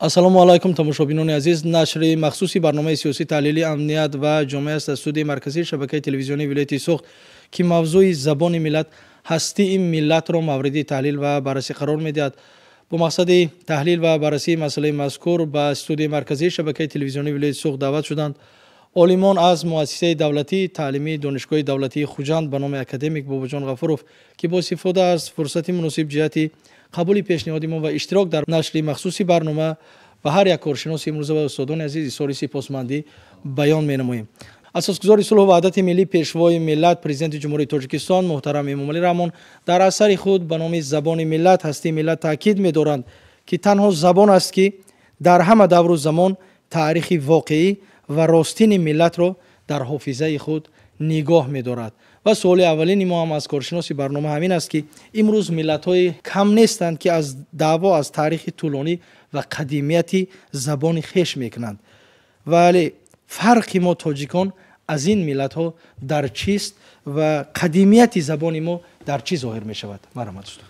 Ассалому алайкум, тамошобинони азиз. Нашри махсуси барномаи сиёсӣ таҳлили «Амният ва ҷомеа» аст аз студияи марказии шабакаи телевизионии вилояти Суғд, ки мавзӯи забони миллат, ҳастии миллатро мавриди таҳлил ва баррасӣ қарор медиҳад. Бо мақсади таҳлил ва баррасии масъалаи мазкур ба студияи марказии шабакаи телевизионии вилояти Суғд даъват шуданд олимон аз муассисаи давлатии таълимии Донишгоҳи давлатии Хуҷанд ба номи академик Бобоҷон Ғафуров, ки бо истифода аз фурсати муносиб ҷиҳати қабули пешниҳоди мо ва иштирок дар нашри махсуси барнома ба ҳар як коршиноси имрӯза ва устодони азиз изҳори сипосмандӣ баён менамоем. Асосгузори сулҳу ваҳдати миллӣ, Пешвои миллат, Президенти Ҷумҳурии Тоҷикистон муҳтарам Эмомалӣ Раҳмон дар асари худ ба номи «Забони миллат, ҳастии миллат» таъкид медоранд, ки танҳо забон аст, ки дар ҳама давру замон таърихи воқеӣ ва ростини миллатро дар ҳофизаи худ нигоҳ медорад. Ва суоли аввалини мо ҳам аз коршиноси барнома ҳамин аст, ки имрӯз миллатҳои кам нестанд, ки аз даъво аз таърихи тӯлонӣ ва қадимияти забони хеш мекунанд, вале фарқи мо тоҷикон аз ин миллатҳо дар чист ва қадимияти забони мо дар чӣ зоҳир мешавад? Марҳамат, устод.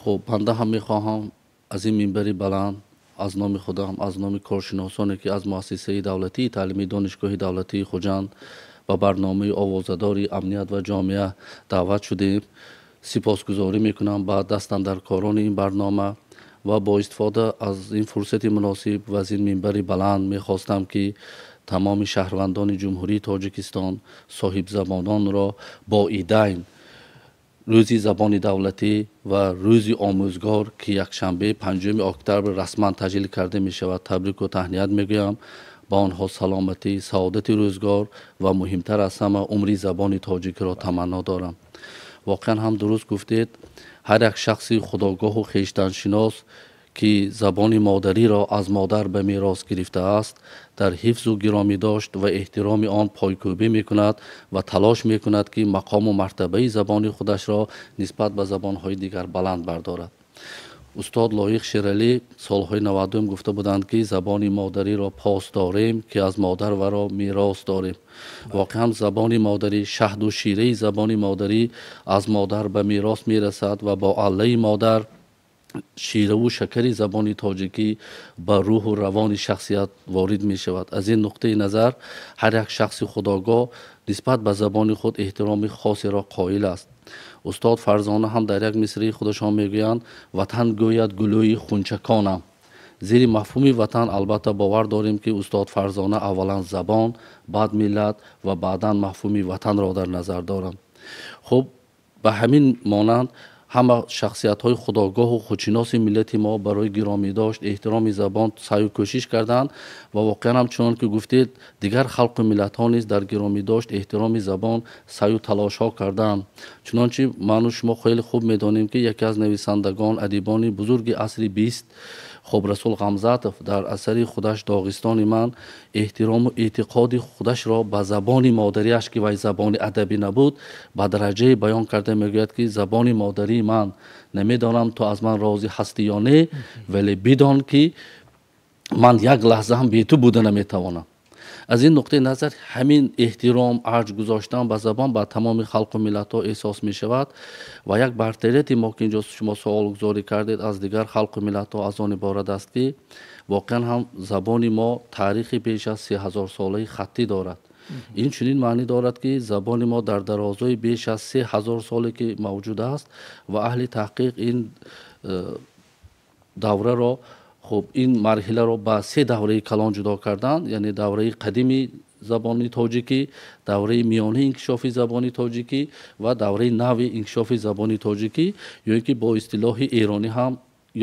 Хуб, банда ҳам мехоҳам аз ин минбари баланд аз номи худам, аз номи коршиносоне, ки аз муассисаи давлатии таълимии Донишгоҳи давлатии Хуҷанд ба барномаи овозадори «Амният ва ҷомеа» даъват шудем, сипосгузорӣ мекунам ба дастандаркорони ин барнома ва бо истифода аз ин фурсати муносиб ва аз ин минбари баланд мехостам, ки тамоми шаҳрвандони Ҷумҳурии Тоҷикистон, соҳибзабононро бо идайн Рӯзи забони давлатӣ ва Рӯзи омӯзгор, ки якшанбе 5 октябр расман таҷлил карда мешавад, табрику таҳният мегӯям. Ба онҳо саломатӣ, саодати рӯзгор ва муҳимтар аз ҳама умри забони тоҷикиро таманно дорам. Воқеан ҳам дуруст гуфтед, ҳар як шахси худогоҳу хештаншинос, ки забони модариро аз модар ба мерос гирифтааст, дар ҳифзу гиромӣ дошт ва эҳтироми он пойкӯбӣ мекунад ва талош мекунад, ки мақому мартабаи забони худашро нисбат ба забонҳои дигар баланд бардорад. Устод Лоиқ Шералӣ солҳои 90-ум гуфта буданд, ки забони модариро пос дорем, ки аз модар варо мерос дорем. Воқеан забони модарӣ, шаҳду шираи забони модарӣ аз модар ба мерос мерасад ва бо аллаи модар шираву шакари забони тоҷикӣ ба рӯҳу равони шахсият ворид мешавад. Аз ин нуқтаи назар ҳар як шахси худогоҳ нисбат ба забони худ эҳтироми хосеро қоил аст. Устод Фарзона ҳам дар як мисраи худашон мегӯянд: «Ватан гӯяд гулӯи хунчаконам». Зери мафҳуми ватан, албатта, бовар дорем, ки устод Фарзона аввалан забон, баъд миллат ва баъдан мафҳуми ватанро дар назар доранд. Хуб, ба ҳамин монанд ҳама шахсиятҳои худогоҳу худшиноси миллати мо барои гиромӣ дошт, эҳтироми забон саъю кӯшиш карданд ва воқеан ҳам, чунон ки гуфтед, дигар халқу миллатҳо низ дар гиромӣ дошт, эҳтироми забон саъю талошҳо карданд. Чунончи ману шумо хеле хуб медонем, ки яке аз нависандагон, адибони бузурги асри 20, хуб, Расул Ғамзатов дар асари худаш «Доғистони ман» эҳтирому эътиқоди худашро ба забони модариаш, ки вай забони адабӣ набуд, ба дараҷае баён карда мегӯяд, ки «Забони модарии ман, намедонам, ту аз ман розӣ ҳастӣ ё не, вале бидон, ки ман як лаҳза ҳам бе ту буда наметавонам». Аз ин нуқтаи назар ҳамин эҳтиром, арҷ гузоштан ба забон ба тамоми халқу миллатҳо эҳсос мешавад. Ва як бартарияти мо, ки инҷо шумо суолгузорӣ кардед, аз дигар халқу миллатҳо аз он иборат аст, ки воқеан ҳам забони мо таърихи беш аз 3000-солаи хаттӣ дорад. Ин чунин маънӣ дорад, ки забони мо дар дарозои беш аз 3000 соле ки мавҷуд аст ва аҳли таҳқиқ ин давраро, хуб, ин марҳиларо ба се давраи калон ҷудо карданд, яъне давраи қадими забони тоҷикӣ, давраи миёнаи инкишофи забони тоҷикӣ ва давраи нави инкишофи забони тоҷикӣ, ё ин ки бо истилоҳи эронӣ ҳам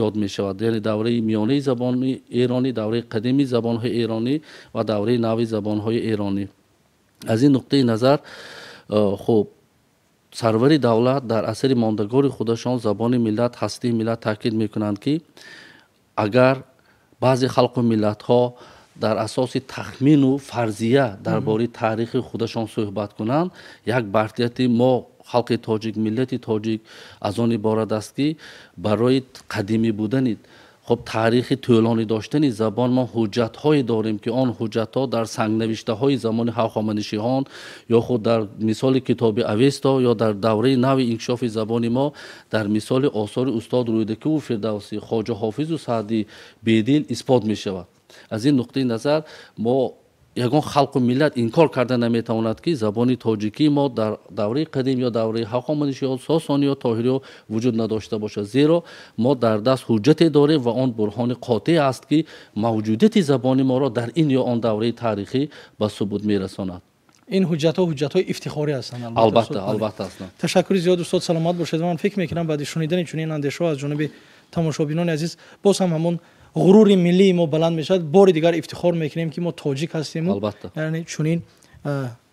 ёд мешавад, яъне давраи миёнаи забони эронӣ, давраи қадими забонҳои эронӣ ва давраи нави забонҳои эронӣ. Аз ин нуқтаи назар, хуб, сарвари давлат дар асари мондагори худашон «Забони миллат, ҳастии миллат» таъкид мекунанд, ки агар баъзе халқу миллатҳо дар асоси тахмину фарзия дар бораи таърихи худашон суҳбат кунанд, як бартарияти мо, халқи тоҷик, миллати тоҷик, аз он иборат аст, ки барои қадимӣ будани Хуб, таърихи тӯлонӣ доштани забон мо ҳуҷҷатҳое дорем, ки он ҳуҷҷатҳо дар сангнавиштаҳои замони ҳахоманишиҳон ё худ дар мисоли китоби Авесто ё дар давраи нави инкишофи забони мо дар мисоли осори устод Рӯдакиву Фирдавсӣ, Хоҷа Ҳофизу Саъдӣ, Бедил исбот мешавад. Аз ин нуқтаи назар мо ягон халқу миллат инкор карда наметавонад, ки забони тоҷикии мо дар давраи қадим ё давраи ҳахоманишиҳо, Сосониё, Тоҳириё вуҷуд надошта бошад, зеро мо дар даст ҳуҷҷате дорем ва он бурҳони қотеъ аст, ки мавҷудияти забони моро дар ин ё он давраи таърихӣ ба субут мерасонад. Ин ҳуҷҷатҳо ҳуҷҷатҳои ифтихорӣ ҳастанд. Албатта, албатта ҳастанд. Ташаккури зиёд, устод, саломат бошед. Ман фикр мекунам, баъди шунидани чунин андешаҳо аз ҷониби тамошобинони азиз боз ҳам ҳамон ғурури миллии мо баланд мешавад. Бори дигар ифтихор мекунем, ки мо тоҷик ҳастему яъне чунин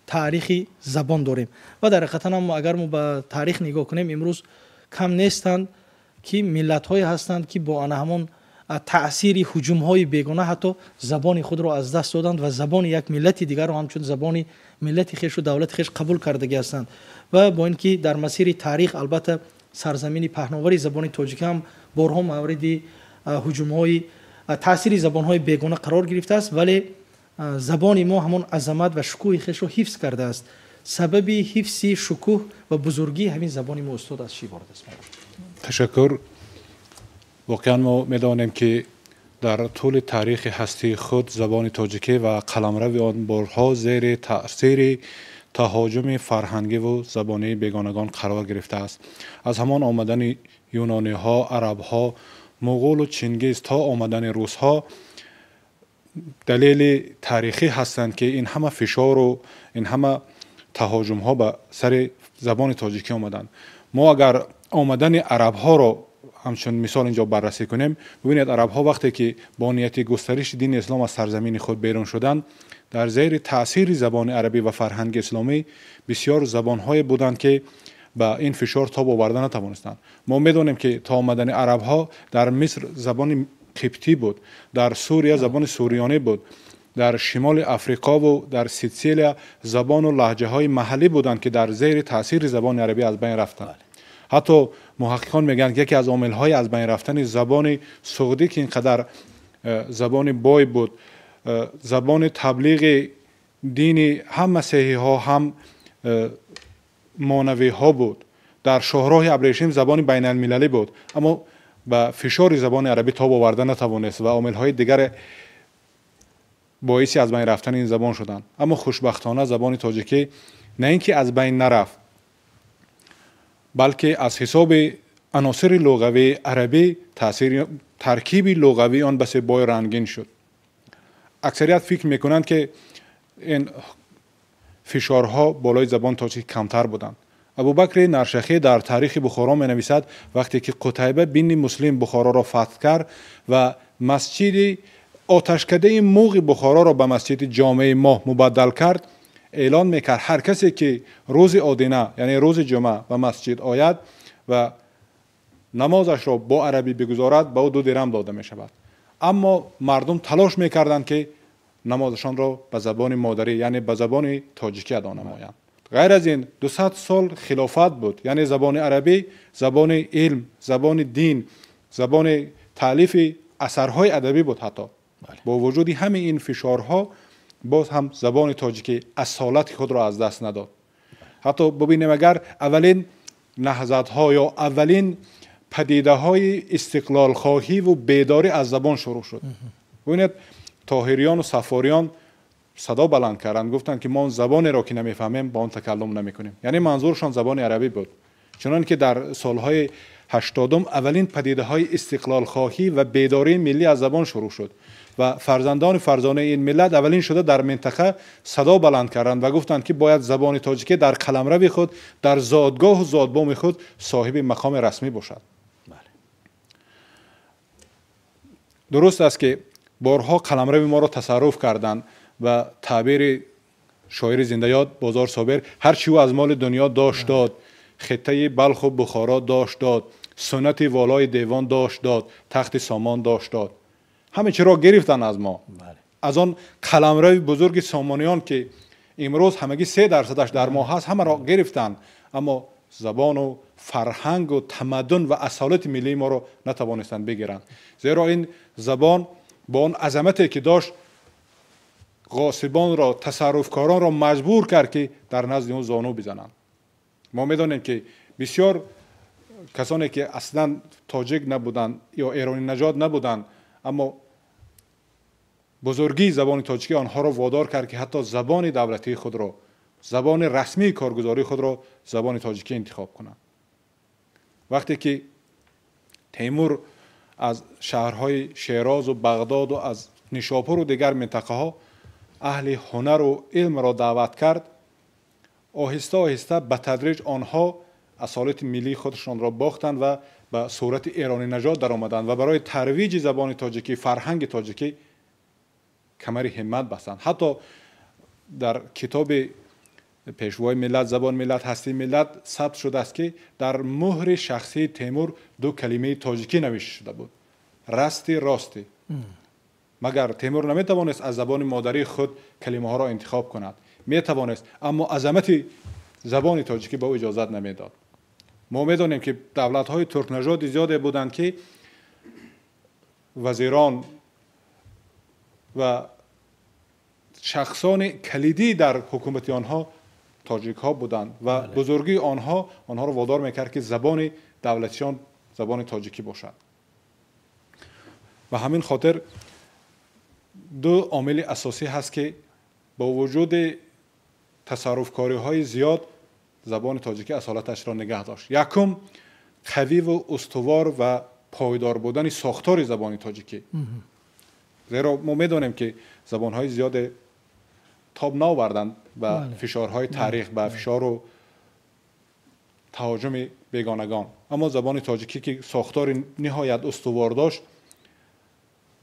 таърихи забон дорем. Ва дар ҳақиқатан ҳам агар мо ба таърих нигоҳ кунем, имрӯз кам нестанд, ки миллатҳое ҳастанд, ки бо ана ҳамон таъсири ҳуҷумҳои бегона ҳатто забони худро аз даст доданд ва забони як миллати дигарро ҳамчун забони миллати хешу давлати хеш қабул кардагӣ ҳастанд. Ва бо ин ки дар масири таърих албатта сарзамини паҳновари забони тоҷикӣ ҳам борҳо мавриди ҳуҷумҳои таъсири забонҳои бегона қарор гирифтааст, вале забони мо ҳамон азамат ва шукӯҳи хешро ҳифз кардааст. Сабаби ҳифзи шукӯҳ ва бузургии ҳамин забони мо, устод, аз чӣ иборат аст? Ташаккур. Воқеан мо медонем, ки дар тӯли таърихи ҳастии худ забони тоҷикӣ ва қаламрави он борҳо зери таъсири таҳоҷуми фарҳангиву забонии бегонагон қарор гирифтааст. Аз ҳамон омадани юнониҳо, арабҳо, муғулу Чингиз то омадани русҳо далели таърихӣ ҳастанд, ки ин ҳама фишору ин ҳама таҳоҷумҳо ба сари забони тоҷикӣ омаданд. Мо агар омадани арабҳоро ҳамчун мисол инҷо баррасӣ кунем, бибинед, арабҳо вақте ки бо нияти густариши дини ислом аз сарзамини худ берун шуданд, дар зери таъсири забони арабӣ ва фарҳанги исломӣ бисёр забонҳое буданд, ки ба ин фишор тоб оварда натавонистанд. Мо медонем, ки то омадани арабҳо дар Миср забони қибтӣ буд, дар Сурия забони суриёнӣ буд, дар шимоли Африқову дар Ситсилия забону лаҳҷаҳои маҳаллӣ буданд, ки дар зери таъсири забони арабӣ аз байн рафтанд. Ҳатто муҳаққиқон мегӯянд, ки яке аз омилҳои аз байн рафтани забони суғдӣ, ки ин қадар забони бой буд, забони таблиғи дини ҳам масеҳиҳо, ҳам монавиҳо буд, дар шоҳроҳи абрешим забони байналмилалӣ буд, аммо ба фишори забони арабӣ тоб оварда натавонист ва омилҳои дигаре боиси аз байн рафтани ин забон шуданд. Аммо хушбахтона забони тоҷикӣ на ин ки аз байн нарафт, балки аз ҳисоби аносири луғавии арабӣ таъсири таркиби луғавии он басе бой рангин шуд. Аксарият фикр мекунанд, ки ин фишорҳо болои забони тоҷикӣ камтар буданд. Абубакри Наршахӣ дар таърихи Бухоро менависад, вақте ки Қутайба бини Муслим Бухороро фатҳ кард ва масҷиди оташкадаи муғи Бухороро ба масҷиди ҷомеи моҳ мубаддал кард, эълон мекард, ҳар касе ки рӯзи одина, яъне рӯзи ҷумъа, ба масҷид ояд ва намозашро бо арабӣ бигузорад, ба ӯ 2 дирам дода мешавад. Аммо мардум талош мекарданд, ки намозашонро ба забони модарӣ, яъне ба забони тоҷикӣ адо намоянд. Ғайр аз ин, 200 сол хилофат буд, яъне забони арабӣ забони илм, забони дин, забони таълифи асарҳои адабӣ буд. Ҳатто бо вуҷуди ҳамаи ин фишорҳо боз ҳам забони тоҷикӣ асолати худро аз даст надод. Ҳатто бубинем, агар аввалин наҳзатҳо ё аввалин падидаҳои истиқлолхоҳиву бедорӣ аз забон шурӯъ шуд. Бубинед, тоҳириёну саффориён садо баланд карданд, гуфтанд, ки мо он забонеро ки намефаҳмем, ба он такаллум намекунем. Яъне манзуршон забони арабӣ буд. Чунон ки дар солҳои 80-ум аввалин падидаҳои истиқлолхоҳӣ ва бедории миллӣ аз забон шурӯъ шуд ва фарзандони фарзонаи ин миллат аввалин шуда дар минтақа садо баланд карданд ва гуфтанд, ки бояд забони тоҷикӣ дар қаламрави худ, дар зодгоҳу зодбоми худ соҳиби мақоми расмӣ бошад. Дуруст аст, ки борҳо қаламрави моро тасарруф карданд ва таъбири шоири зиндаёд Бозор Собир, ҳар чи ӯ аз моли дунё дошт дод, хиттаи Балху Бухоро дошт дод, суннати волои девон дошт дод, тахти Сомон дошт дод. Ҳама чиро гирифтанд аз мо, аз он қаламрави бузурги Сомониён, ки имрӯз ҳамагӣ 3 дарсадаш дар мо ҳаст, ҳамаро гирифтанд, аммо забону фарҳангу тамаддун ва асолати миллии моро натавонистанд бигиранд. Зеро ин забон бо он азамате ки дошт, ғосибонро, тасарруфкоронро маҷбур кард, ки дар назди ӯ зону бизананд. Мо медонем, ки бисёр касоне ки аслан тоҷик набуданд ё эронӣ нажод набуданд, аммо бузургии забони тоҷикӣ онҳоро водор кард, ки ҳатто забони давлатии худро, забони расмии коргузории худро забони тоҷикӣ интихоб кунанд. Вақте ки Темур аз шаҳрҳои Шерозу Бағдоду аз Нишопуру дигар минтақаҳо аҳли ҳунару илмро даъват кард, оҳиста оҳиста ба тадриҷ онҳо асолати миллии худашонро бохтанд ва ба сурати эронӣ нажод даромаданд ва барои тарвиҷи забони тоҷикӣ, фарҳанги тоҷикӣ камари ҳиммат бастанд. Ҳатто дар китоби Пешвои миллат, забон миллат, ҳастии миллат сабт шудааст, ки дар муҳри шахсии Темур ду калимаи тоҷикӣ навишта шуда буд: расти, рости. Магар Темур наметавонист аз забони модарии худ калимаҳоро интихоб кунад? Метавонист, аммо азамати забони тоҷикӣ ба ӯ иҷозат намедод. Мо медонем, ки давлатҳои туркнажоди зиёде буданд, ки вазирон ва шахсони калидӣ дар ҳукумати онҳо тоҷикҳо буданд ва бузургии онҳо онҳоро водор мекард, ки забони давлатишон забони тоҷикӣ бошад. Ба ҳамин хотир ду омили асосӣ ҳаст, ки бо вуҷуди тасарруфкориҳои зиёд забони тоҷикӣ асолаташро нигаҳ дошт. Якум, қавиву устувор ва пойдор будани сохтори забони тоҷикӣ, зеро мо медонем, ки забонҳои зиёде тоб наоварданд ба фишорҳои таърих, ба фишору таҳоҷуми бегонагон, аммо забони тоҷикӣ, ки сохтори ниҳоят устувор дошт,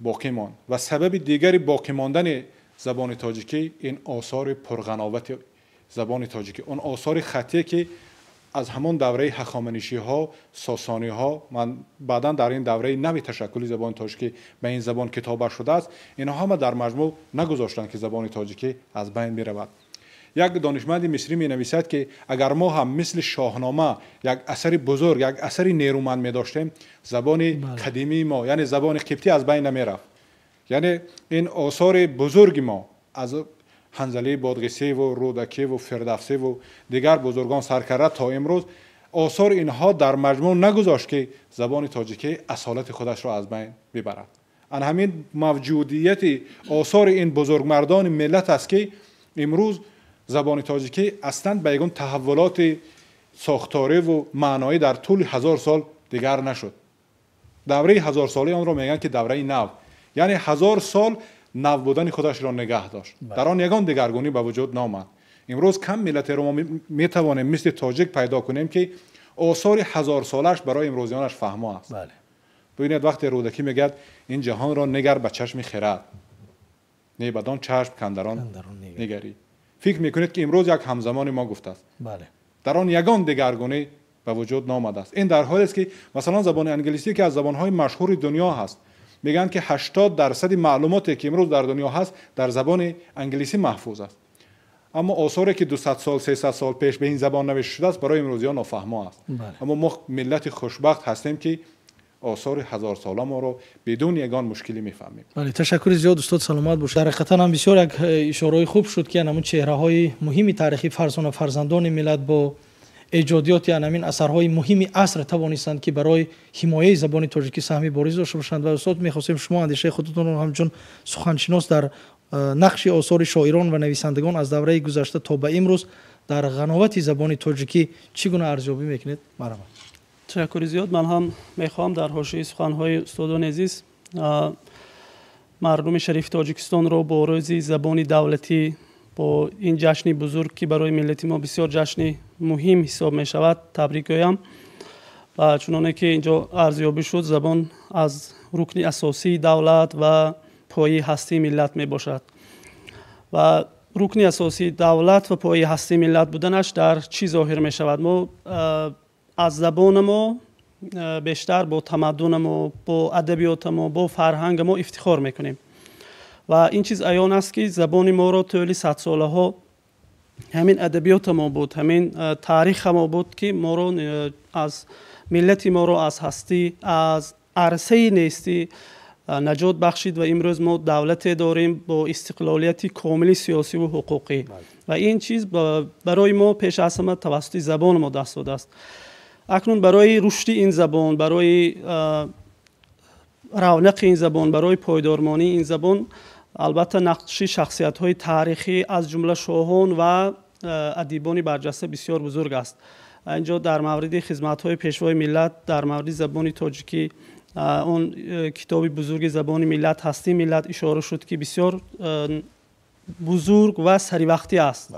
боқӣ монд. Ва сабаби дигари боқӣ мондани забони тоҷикӣ ин осори пурғановати забони тоҷикӣ, он осори хаттие, ки аз ҳамон давраи ҳахоманишиҳо, сосониҳо, ман баъдан дар ин давраи нави ташаккули забони тоҷикӣ ба ин забон китоба шудааст, инҳо ҳама дар маҷмӯъ нагузоштанд, ки забони тоҷикӣ аз байн биравад. Як донишманди мисрӣ менависад, ки агар мо ҳам мисли Шоҳнома як асари бузург, як асари нерӯманд медоштем, забони қадимии мо, яъне забони қибтӣ, аз байн намерафт. Яъне ин осори бузурги мо аз Ҳанзалии Бодғисиву Рӯдакиву Фирдавсиву дигар бузургон сар карда то имрӯз, осори инҳо дар маҷмӯъ нагузошт, ки забони тоҷикӣ асолати худашро аз байн бибарад. Ан ҳамин мавҷудияти осори ин бузургмардони миллат аст, ки имрӯз забони тоҷикӣ аслан ба ягон таҳаввулоти сохториву маъноӣ дар тӯли 1000 сол дигар нашуд. Давраи ҳазорсолаи онро мегӯянд, ки давраи нав, яъне 1000 сол нав будани худашро нигаҳ дошт, дар он ягон дигаргунӣ ба вуҷуд наомад. Имрӯз кам миллатеро мо метавонем мисли тоҷик пайдо кунем, ки осори ҳазорсолааш барои имрӯзиёнаш фаҳмо аст. Бибинед, вақте Рӯдакӣ мегӯяд: «Ин ҷаҳонро нигар ба чашми хирад, не бадон чашм кандарон нигарӣ», фикр мекунед, ки имрӯз як ҳамзамони мо гуфтааст. Дар он ягон дигаргунӣ ба вуҷуд наомадааст. Ин дар ҳолест, ки масалан забони англисӣ, ки аз забонҳои машҳури дунё ҳаст, мегӯянд, ки 80% маълумоте, ки имрӯз дар дунё ҳаст, дар забони англисӣ маҳфуз аст, аммо осоре, ки 200 сол, 300 сол пеш ба ин забон навишта шудааст, барои имрӯзиён нофаҳмо аст. Аммо мо миллати хушбахт ҳастем, ки осори ҳазорсола моро бидуни ягон мушкилӣ мефаҳмем. Бале, ташаккури зиёд, устод, саломат бошед. Дар ҳақиқатан ҳам бисёр як ишораҳои хуб шуд, ки ҳамун чеҳраҳои муҳими таърихӣ, фарзона фарзандони миллат бо эҷодиёти ҳамин асарҳои муҳими аср тавонистанд, ки барои ҳимояи забони тоҷикӣ саҳми бориз дошта бошанд. Ва устод, мехостем шумо андешаи худатонро ҳамчун суханшинос дар нақши осори шоирон ва нависандагон аз давраи гузашта то ба имрӯз дар ғановати забони тоҷикӣ чӣ гуна арзёбӣ мекунед? Марҳамат. Ташаккури зиёд. Ман ҳам мехоҳам дар ҳошияи суханҳои устодони азиз мардуми шарифи Тоҷикистонро бо рӯзи забони давлатӣ, бо ин ҷашни бузург, ки барои миллати мо бисёр ҷашни муҳим ҳисоб мешавад, табрик гӯям. Ва чуноне ки инҷо арзёбӣ шуд, забон аз рукни асосии давлат ва пояи ҳастии миллат мебошад. Ва рукни асосии давлат ва пояи ҳастии миллат буданаш дар чӣ зоҳир мешавад? Мо аз забонамо бештар бо тамаддунамо, бо адабиётамо, бо фарҳангамо ифтихор мекунем. Ва ин чиз аён аст, ки забони моро тӯли садсолаҳо ҳамин адабиёти мо буд, ҳамин таърихи мо буд, ки моро аз миллати моро аз ҳастӣ, аз арсаи нестӣ наҷот бахшид ва имрӯз мо давлате дорем бо истиқлолияти комили сиёсиву ҳуқуқӣ. Ва ин чиз барои мо пеш аз ҳама тавассути забони мо даст додааст. Акнун барои рушди ин забон, барои равнақи ин забон, барои пойдормонии ин забон албатта нақши шахсиятҳои таърихӣ аз ҷумла шоҳон ва адибони барҷаста бисёр бузург аст. Инҷо дар мавриди хизматҳои пешвои миллат дар мавриди забони тоҷикӣ он китоби бузурги «Забони миллат, ҳастии миллат» ишора шуд, ки бисёр бузург ва саривақтӣ аст.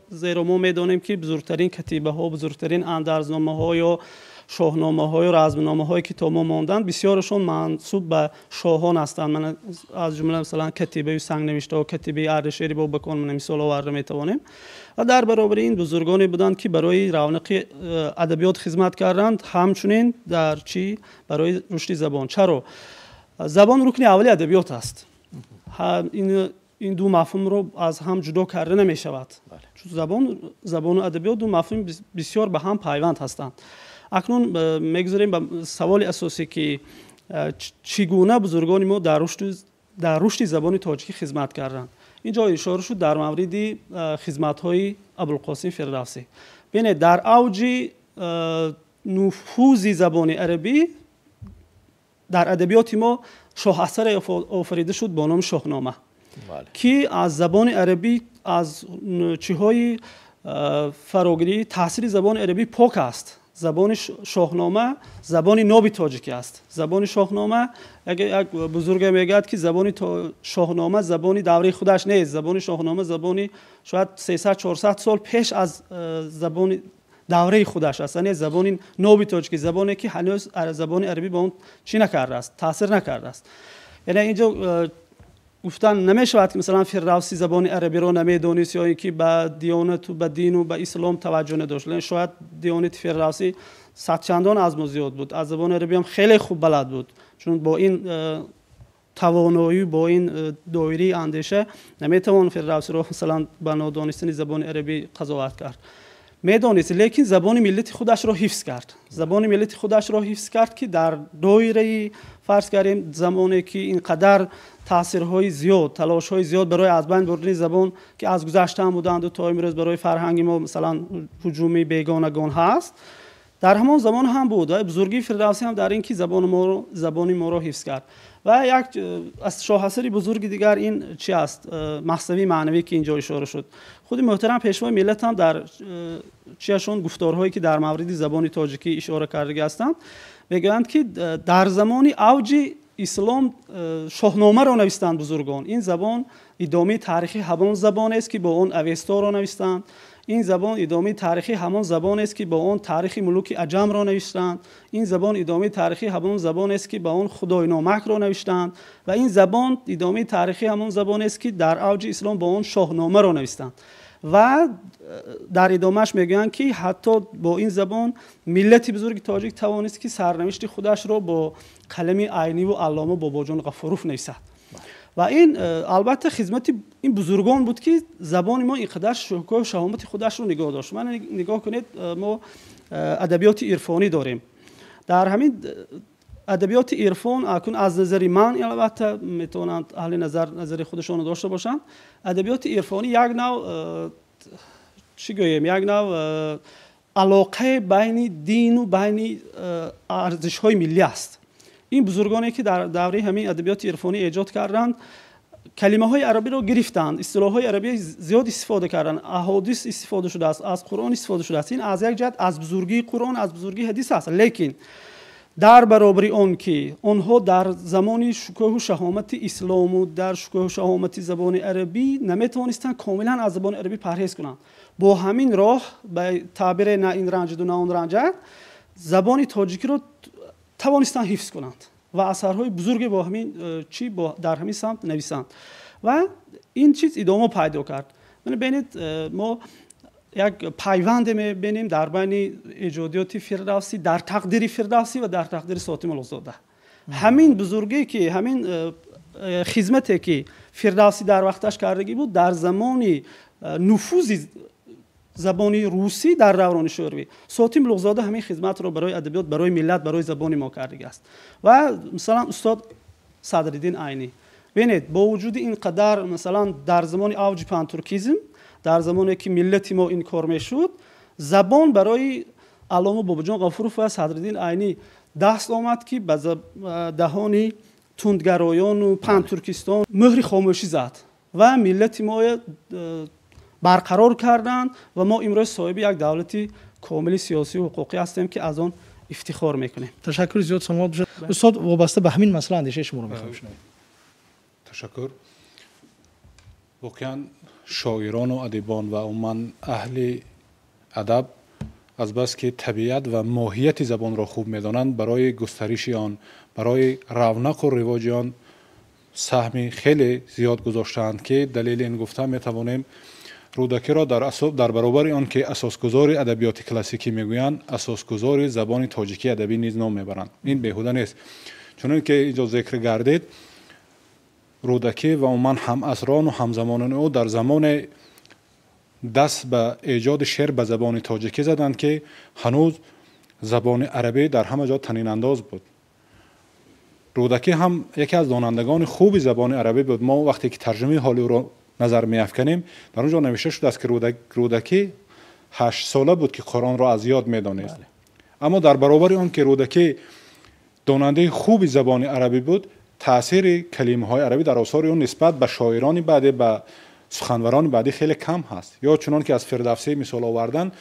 Зеро мо медонем, ки бузургтарин катибаҳо, бузургтарин андарзномаҳо ё шоҳномаҳо ё размномаҳое, ки то мо монданд, бисёрашон мансуб ба шоҳон ҳастанд. Ман аз ҷумла, масалан, катибаи сангнавиштаҳо, катибаи Ардашери Бобакон мисол оварда метавонем. Ва дар баробари ин бузургоне буданд, ки барои равнақи адабиёт хизмат карданд, ҳамчунин дар чӣ, барои рушди забон. Чаро? Забон рукни аввали адабиёт аст. Ин ду мафҳумро аз ҳам ҷудо карда намешавад, чун забону адабиёт ду мафҳуми бисёр ба ҳам пайванд ҳастанд. Акнун мегузарем ба саволи асосӣ, ки чӣ гуна бузургони мо дар рушди забони тоҷикӣ хизмат карданд. Инҷо ишора шуд дар мавриди хизматҳои Абулқосим Фирдавсӣ. Бинед, дар авҷи нуфузи забони арабӣ дар адабиёти мо шоҳасаре офарида шуд бо номи «Шоҳнома», ки аз забони арабӣ, аз чиҳои фарогирӣ, таъсири забони арабӣ пок аст. Забони «Шоҳнома» забони ноби тоҷикӣ аст. Забони «Шоҳнома», як бузурге мегӯяд, ки забони «Шоҳнома» забони давраи худаш нест, забони «Шоҳнома» забони шояд 300-400 сол пеш аз забони давраи худаш аст, яъне забони ноби тоҷикӣ, забоне, ки ҳанӯз забони арабӣ ба он чӣ накардааст, таъсир накардааст. Яъне инҷо гуфтан намешавад, ки масалан Фирдавсӣ забони арабиро намедонист ё ин ки ба диёнату ба дину ба ислом таваҷҷӯҳ надошт. Шояд диёнати Фирдавсӣ садчандон аз мо зиёд буд, аз забони арабӣ ҳам хеле хуб балад буд, чун бо ин тавоноӣ, бо ин доираи андеша наметавон Фирдавсиро масалан ба нодонистани забони арабӣ қазоват кард. Медонист, лекин забони миллати худашро ҳифз кард, забони миллати худашро ҳифз кард, ки дар доираи, фарз кардем, замоне ки ин қадар таъсирҳои зиёд, талошҳои зиёд барои аз байн бурдани забон, ки аз гузашта ҳам буданду то имрӯз барои фарҳанги мо масалан ҳуҷуми бегонагон ҳаст, дар ҳамон замон ҳам буд. Ва бузургии Фирдавсӣ ҳам дар ин, ки забони моро ҳифз кард. Ва як аз шоҳасари бузурги дигар ин чи аст? Маснавии маънавӣ, ки инҷо ишора шуд. Худи муҳтарам пешвои миллат ҳам дар чиашон, гуфторҳое, ки дар мавриди забони тоҷикӣ ишора кардагӣ ҳастанд, мегӯянд, ки дар замони авҷи ислом шоҳномаро навистанд бузургон. Ин забон идомаи таърихи ҳамон забонест, ки бо он Авесторо навистанд. Ин забон идомаи таърихи ҳамон забонест, ки бо он таърихи мулуки аҷамро навиштанд. Ин забон идомаи таърихи ҳамон забонест, ки ба он Худойномакро навиштанд. Ва ин забон идомаи таърихи ҳамон забонест, ки дар авҷи ислом бо он шоҳномаро навистанд. Ва дар идомааш мегӯянд, ки ҳатто бо ин забон миллати бузурги тоҷик тавонист, ки сарнавишти худашро бо қалами Айниву аллома Бобоҷон Ғафуров нависад. Ва ин албатта хизмати ин бузургон буд, ки забони мо ин қадар шукӯҳу шаҳомати худашро нигоҳ дошт. Ман нигоҳ кунед, мо адабиёти ирфонӣ дорем. Дар ҳамин адабиёти ирфон, акун аз назари ман, албатта метавонанд аҳли назар назари худашонро дошта бошанд, адабиёти ирфонӣ як нав, чӣ гӯем, як нав алоқаи байни дину байни арзишҳои миллӣ аст. Ин бузургоне, ки дар давраи ҳамин адабиёти ирфонӣ эҷод карданд, калимаҳои арабиро гирифтанд, истилоҳҳои арабӣ зиёд истифода карданд, аҳодис истифода шудааст, аз Қуръон истифода шудааст. Ин аз як ҷиҳат аз бузургии Қуръон, аз бузургии ҳадис аст, лекин дар баробари он ки онҳо дар замони шукӯҳу шаҳомати ислому дар шукӯҳу шаҳомати забони арабӣ наметавонистанд комилан аз забони арабӣ парҳез кунанд. Бо ҳамин роҳ, ба таъбире, на ин ранҷаду на он ранҷад, забони тоҷикиро тавонистанд ҳифз кунанд ва асарҳои бузурге бо ҳамин чӣ дар ҳамин самт нависанд. Ва ин чиз идома пайдо кард. Бинед, мо як пайванде мебинем дар байни эҷодиёти Фирдавсӣ, дар тақдири Фирдавсӣ ва дар тақдири Сотим Улуғзода. Ҳамин бузургӣ, ки ҳамин хизмате, ки Фирдавсӣ дар вақташ кардагӣ буд, дар замони нуфузи забони русӣ дар даврони шӯравӣ. Сотим Луғзода ҳамин хизматро барои адабиёт, барои миллат, барои забони мо кардагӣ аст. Ва масалан устод Садриддин Айнӣ. Бинед, бо вуҷуди ин қадар, масалан, дар замони авҷи пантуркизм, дар замоне ки миллати мо инкор мешуд, забон барои Аллома Бобоҷон Ғафуров ва Садриддин Айнӣ даст омад, ки ба даҳони тундгароёну пантуркистон мӯҳри хомӯшӣ зад ва миллати мо барқарор карданд ва мо имрӯз соҳиби як давлати комили сиёсию ҳуқуқӣ ҳастем, ки аз он ифтихор мекунем. Ташаккури зиёд, саломат бошед. Устод, вобаста ба ҳамин масъала андешаи шуморо мехоҳам шунавем. Ташаккур. Воқеан, шоирону адибон ва умуман аҳли адаб азбаски табиат ва моҳияти забонро хуб медонанд, барои густариши он, барои равнақу ривоҷи он саҳми хеле зиёд гузоштаанд, ки далели ин гуфта метавонем Рӯдакиро дар баробари он ки асосгузори адабиёти классикӣ мегӯянд, асосгузори забони тоҷикии адабӣ низ ном мебаранд. Ин беҳуда нест. Чунон ки инҷо зикр гардид, Рӯдакӣ ва умуман ҳамасрону ҳамзамонони ӯ дар замоне даст ба эҷоди шеър ба забони тоҷикӣ заданд, ки ҳанӯз забони арабӣ дар ҳама ҷо танинандоз буд. Рӯдакӣ ҳам яке аз донандагони хуби забони арабӣ буд. Мо вақте ки тарҷумаи ҳоли ӯро назар меафканем, дар он ҷо навишта шудааст, ки Рӯдакӣ 8 сола буд, ки Қуръонро аз ёд медонист. Аммо дар баробари он ки Рӯдакӣ донандаи хуби забони арабӣ буд, таъсири калимаҳои арабӣ дар осори ӯ нисбат ба шоирони баъдӣ, ба суханварони баъдӣ хеле кам ҳаст. Ё чунон ки аз Фирдавсӣ мисол овардан,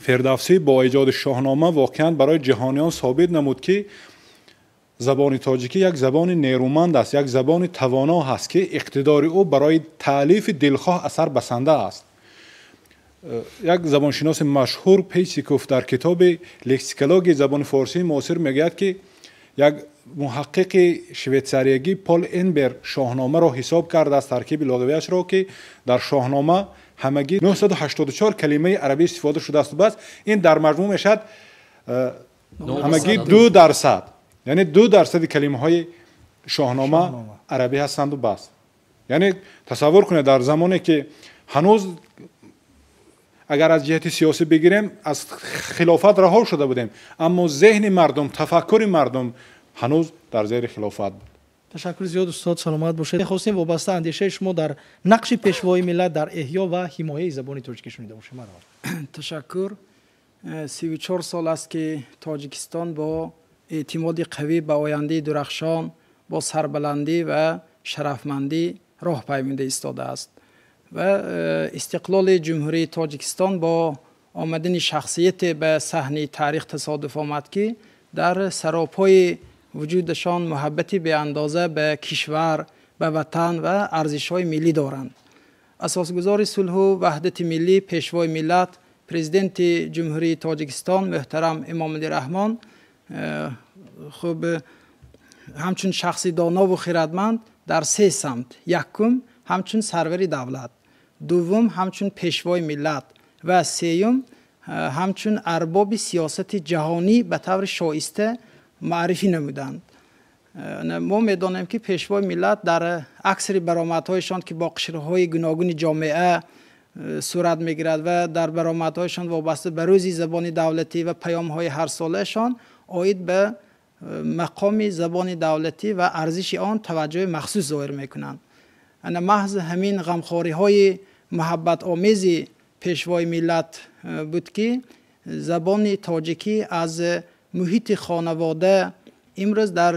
Фирдавсӣ бо эҷоди Шоҳнома воқеан барои ҷаҳониён собит намуд, ки забони тоҷикӣ як забони нерӯманд аст, як забони тавоно ҳаст, ки иқтидори ӯ барои таълифи дилхоҳ асар басанда аст. Як забоншиноси машҳур Пейсиков дар китоби «Лексикологияи забони форсии муосир» мегӯяд, ки як муҳаққиқи швейтсариягӣ Пол Энбер Шоҳномаро ҳисоб кардааст, таркиби луғавиашро, ки дар Шоҳнома ҳамагӣ 984 калимаи арабӣ истифода шудааст. Бас, ин дар маҷмӯъ мешавад ҳамагӣ 2%, яъне 2 дарсади калимаҳои Шоҳнома арабӣ ҳастанду бас. Яъне тасаввур кунед, дар замоне ки ҳанӯз, агар аз ҷиҳати сиёсӣ бигирем, аз хилофат раҳо шуда будем, аммо зеҳни мардум, тафаккури мардум ҳанӯз дар зери хилофат буд. Ташаккури зиёд, устод, саломат бошед. Мехостем вобаста андешаи шумо дар нақши пешвои миллат дар эҳё ва ҳимояи забони тоҷикӣ шунида бошем. Ташаккур. 34 сол аст, ки Тоҷикистон бо эътимоди қавӣ ба ояндаи дурахшон, бо сарбаландӣ ва шарафмандӣ роҳ паймуда истодааст ва истиқлоли Ҷумҳурии Тоҷикистон бо омадани шахсияте ба саҳни таърих тасодуф омад, ки дар саропҳои вуҷудашон муҳаббати беандоза ба кишвар, ба ватан ва арзишҳои миллӣ доранд. Асосгузори сулҳу ваҳдати миллӣ, пешвои миллат, Президенти Ҷумҳурии Тоҷикистон муҳтарам Эмомалӣ Раҳмон хуб ҳамчун шахси донову хирадманд дар се самт: якум, ҳамчун сарвари давлат, дуввум, ҳамчун пешвои миллат ва сеюм, ҳамчун арбоби сиёсати ҷаҳонӣ ба таври шоиста муаррифӣ намуданд. Мо медонем, ки пешвои миллат дар аксари баромадҳояшон, ки бо қишрҳои гуногуни ҷомеа сурат мегирад, ва дар баромадҳояшон вобаста ба Рӯзи забони давлатӣ ва паёмҳои ҳарсолаашон оид ба мақоми забони давлатӣ ва арзиши он таваҷҷӯҳи махсус зоҳир мекунанд. Ана маҳз ҳамин ғамхориҳои муҳаббатомези пешвои миллат буд, ки забони тоҷикӣ аз муҳити хонавода имрӯз дар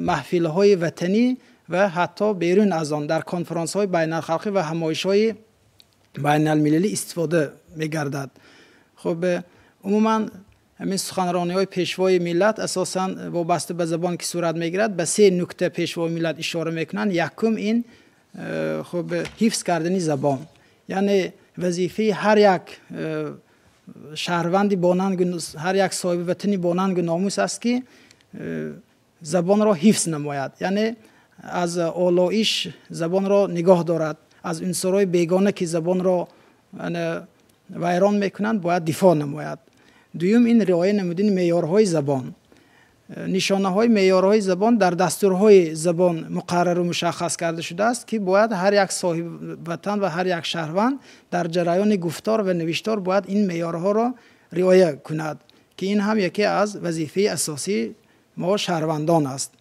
маҳфилҳои ватанӣ ва ҳатто берун аз он, дар конфронсҳои байналхалқӣ ва ҳамоишҳои байналмилалӣ истифода мегардад. Хуб, умуман ҳамин суханрониҳои пешвои миллат, асосан вобаста ба забон ки сурат мегирад, ба се нукта пешвои миллат ишора мекунанд. Якум, ин хуб ҳифз кардани забон, яъне вазифаи ҳар як шаҳрванди бонангу ҳар як соҳиби ватани бонангу номус аст, ки забонро ҳифз намояд, яъне аз олоиш забонро нигоҳ дорад, аз унсурҳои бегона, ки забонро вайрон мекунанд, бояд дифоъ намояд. Дуюм, ин риоя намудани меъёрҳои забон. Нишонаҳои меъёрҳои забон дар дастурҳои забон муқаррару мушаххас карда шудааст, ки бояд ҳар як соҳиби ватан ва ҳар як шаҳрванд дар ҷараёни гуфтор ва навиштор бояд ин меъёрҳоро риоя кунад, ки ин ҳам яке аз вазифаи асосии мо шаҳрвандон аст.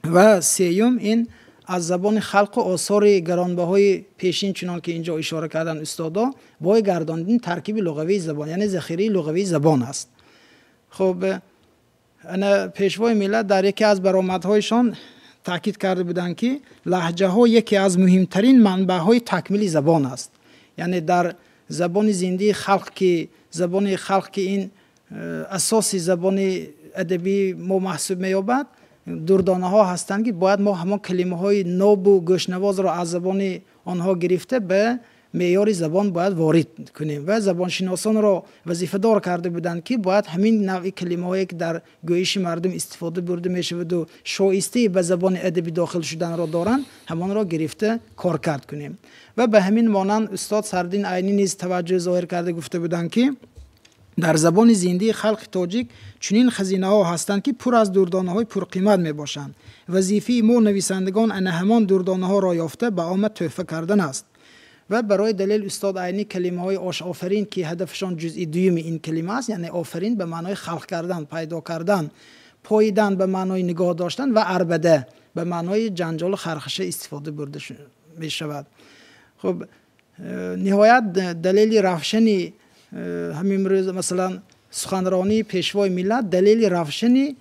Ва сеюм, ин аз забони халқу осори гаронбаҳои пешин, чунон ки инҷо ишора карданд устодо, бой гардондани таркиби луғавии забон, яъне захираи луғавии забон аст. Хуб, ана пешвои миллат дар яке аз баромадҳояшон таъкид карда буданд, ки лаҳҷаҳо яке аз муҳимтарин манбаъҳои такмили забон аст. Яъне дар забони зиндии халқ, ки забони халқ, ки ин асоси забони адабии мо маҳсуб меёбад, дурдонаҳо ҳастанд, ки бояд мо ҳамон калимаҳои нобу гӯшнавозро аз забони онҳо гирифта ба меъёри забон бояд ворид кунем. Ва забоншиносонро вазифадор карда буданд, ки бояд ҳамин навъи калимаҳое, ки дар гӯиши мардум истифода бурда мешаваду шоистаи ба забони адабӣ дохил шуданро доранд, ҳамонро гирифта коркард кунем. Ва ба ҳамин монанд устод Сардин Айнӣ низ таваҷҷӯҳ зоҳир карда гуфта буданд, ки дар забони зиндии халқи тоҷик чунин хазинаҳо ҳастанд, ки пур аз дурдонаҳои пурқимат мебошанд. Вазифаи мо нависандагон ана ҳамон дурдонаҳоро ёфта ба омма тӯҳфа кардан аст. Ва барои далел устод Айнӣ калимаҳои ошофарин, ки ҳадафшон ҷузъи дуюми ин калима аст, яъне офарин ба маънои халқ кардан, пайдо кардан, поидан ба маънои нигоҳ доштан ва арбада ба маънои ҷанҷолу хархаша истифода бурда мешавад. Хуб, ниҳоят далели равшани ҳамин рӯз, масалан, суханронии пешвои миллат далели равшани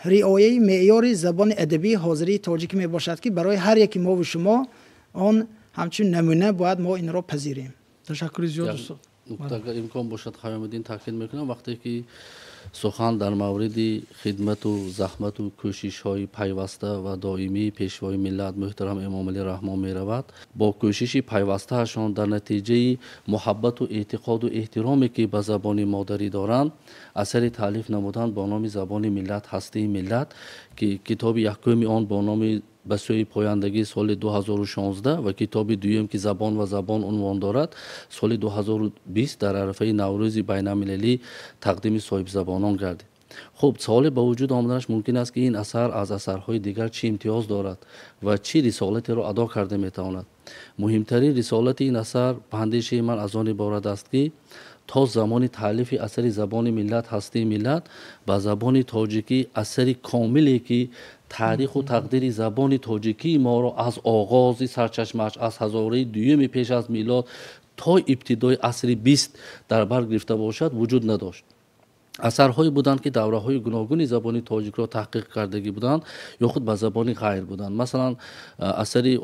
риояи меъёри забони адабии ҳозирии тоҷикӣ мебошад, ки барои ҳар яки мову шумо он ҳамчун намуна бояд мо инро пазирем. Ташаккури зиёд, устод. Агар имкон бошад, Хаёмиддин, таъкид мекунам, вақте ки сухан дар мавриди хидмату заҳмату кӯшишҳои пайваста ва доимии пешвои миллат муҳтарам Эмомалӣ Раҳмон меравад, бо кӯшиши пайвастаашон дар натиҷаи муҳаббату эътиқоду эҳтироме, ки ба забони модарӣ доранд, асари таълиф намуданд бо номи «Забони миллат, ҳастии миллат», ки китоби якуми он бо номи «Ба сӯи пояндагӣ» соли 2016 ва китоби дуюм, ки «Забон ва забон» унвон дорад, соли 2020 дар арафаи Наврӯзи байналмилалӣ тақдими соҳибзабонон гардид. Хуб, саволе ба вуҷуд омаданаш мумкин аст, ки ин асар аз асарҳои дигар чӣ имтиёз дорад ва чӣ рисолатеро адо карда метавонад. Муҳимтарин рисолати ин асар, ба андешаи ман, аз он иборат аст, ки то замони таълифи асари «Забони миллат, ҳастии миллат» ба забони тоҷикӣ асари комиле, ки таъриху тақдири забони тоҷикии моро аз оғози сарчашмааш аз ҳазораи дуюми пеш аз милод то ибтидои асри 20 дар бар гирифта бошад, вуҷуд надошт. Асарҳое буданд, ки давраҳои гуногуни забони тоҷикро таҳқиқ кардагӣ буданд ё худ ба забони ғайр буданд. Масалан, асари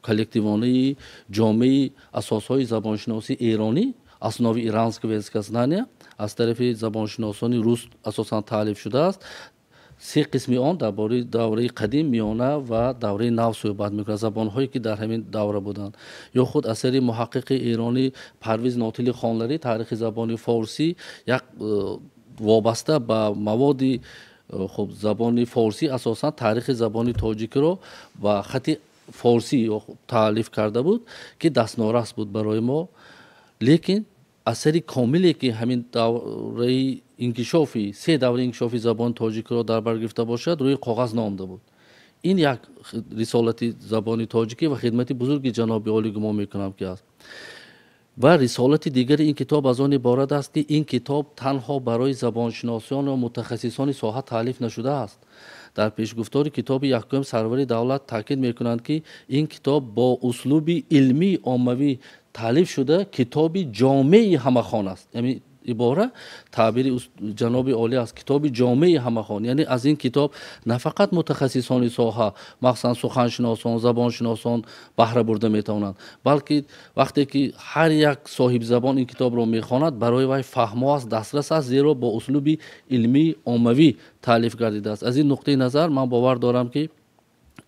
коллективонаи ҷомеи асосҳои забоншиносии эронӣ, «Основы иранского языкознания», аз тарафи забоншиносони рус асосан таълиф шудааст. Се қисми он дар бораи давраи қадим, миёна ва давраи нав суҳбат мекунад, забонҳое, ки дар ҳамин давра буданд. Ё худ асари муҳаққиқи эронӣ Парвиз Нотили Хонларӣ «Таърихи забони форсӣ», як вобаста ба маводи хуб забони форсӣ, асосан таърихи забони тоҷикиро ба хати форсӣ таълиф карда буд, ки дастнорас буд барои мо. Лекин асари комиле, ки ҳамин давраи инкишофи, се давраи инкишофи забони тоҷикиро дар бар гирифта бошад, рӯи коғаз наомада буд. Ин як рисолати забони тоҷикӣ ва хидмати бузурги ҷаноби олӣ, гумон мекунам, ки аст. Ва рисолати дигари ин китоб аз он иборат аст, ки ин китоб танҳо барои забоншиносиён ва мутахассисони соҳа таълиф нашудааст. Дар пешгуфтори китоби якум сарвари давлат таъкид мекунанд, ки ин китоб бо услуби илмии оммавӣ таълиф шуда, китоби ҷомеи ҳамахон аст. Яъне ибора, таъбири ҷаноби олӣ аст: китоби ҷомеи ҳамахон. Яъне аз ин китоб на фақат мутахассисони соҳа, махсусан суханшиносон, забоншиносон баҳра бурда метавонанд, балки вақте ки ҳар як соҳибзабон ин китобро мехонад, барои вай фаҳмо аст, дастрас аст, зеро бо услуби илмии оммавӣ таълиф гардидааст. Аз ин нуқтаи назар ман бовар дорам, ки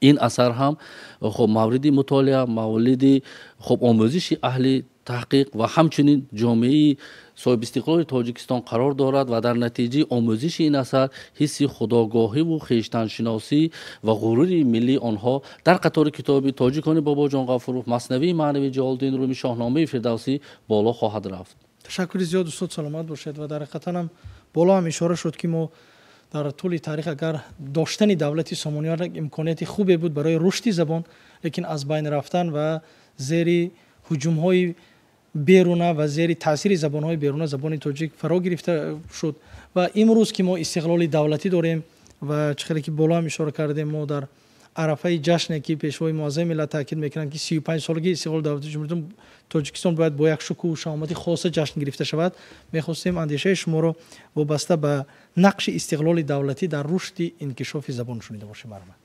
ин асар ҳам хуб мавриди мутолиа, мавриди хуб омӯзиши аҳли таҳқиқ ва ҳамчунин ҷомеаи соҳибистиқлоли Тоҷикистон қарор дорад ва дар натиҷаи омӯзиши ин асар ҳисси худогоҳиву хештаншиносӣ ва ғурури миллии онҳо дар қатори китоби «Тоҷикони» Бобоҷон Ғафуров, Маснавии маънавии Ҷалолиддин Румӣ, Шоҳномаи Фирдавсӣ боло хоҳад рафт. Ташаккури зиёд, устод, саломат бошед. Ва дар ҳақиқатан ҳам боло ҳам ишора шуд, ки мо Дар тӯли таърих агар доштани давлати Сомониён имконияти хубе буд барои рушди забон, лекин аз байн рафтан ва зери ҳуҷумҳои беруна ва зери таъсири забонҳои беруна забони тоҷик фаро гирифта шуд. Ва имрӯз ки мо истиқлоли давлатӣ дорем ва чӣ хеле ки боло ҳам ишора кардем, мо дар арафаи ҷашне ки пешвои муаззами миллат таъкид мекунанд, ки 35 солагии истиқлоли давлати Ҷумҳурии Тоҷикистон бояд бо як шукӯҳу шаҳомати хоса ҷашн гирифта шавад, мехостем андешаи шуморо вобаста ба нақши истиқлоли давлатӣ дар рушди инкишофи забон шунида бошем. Марҳамат.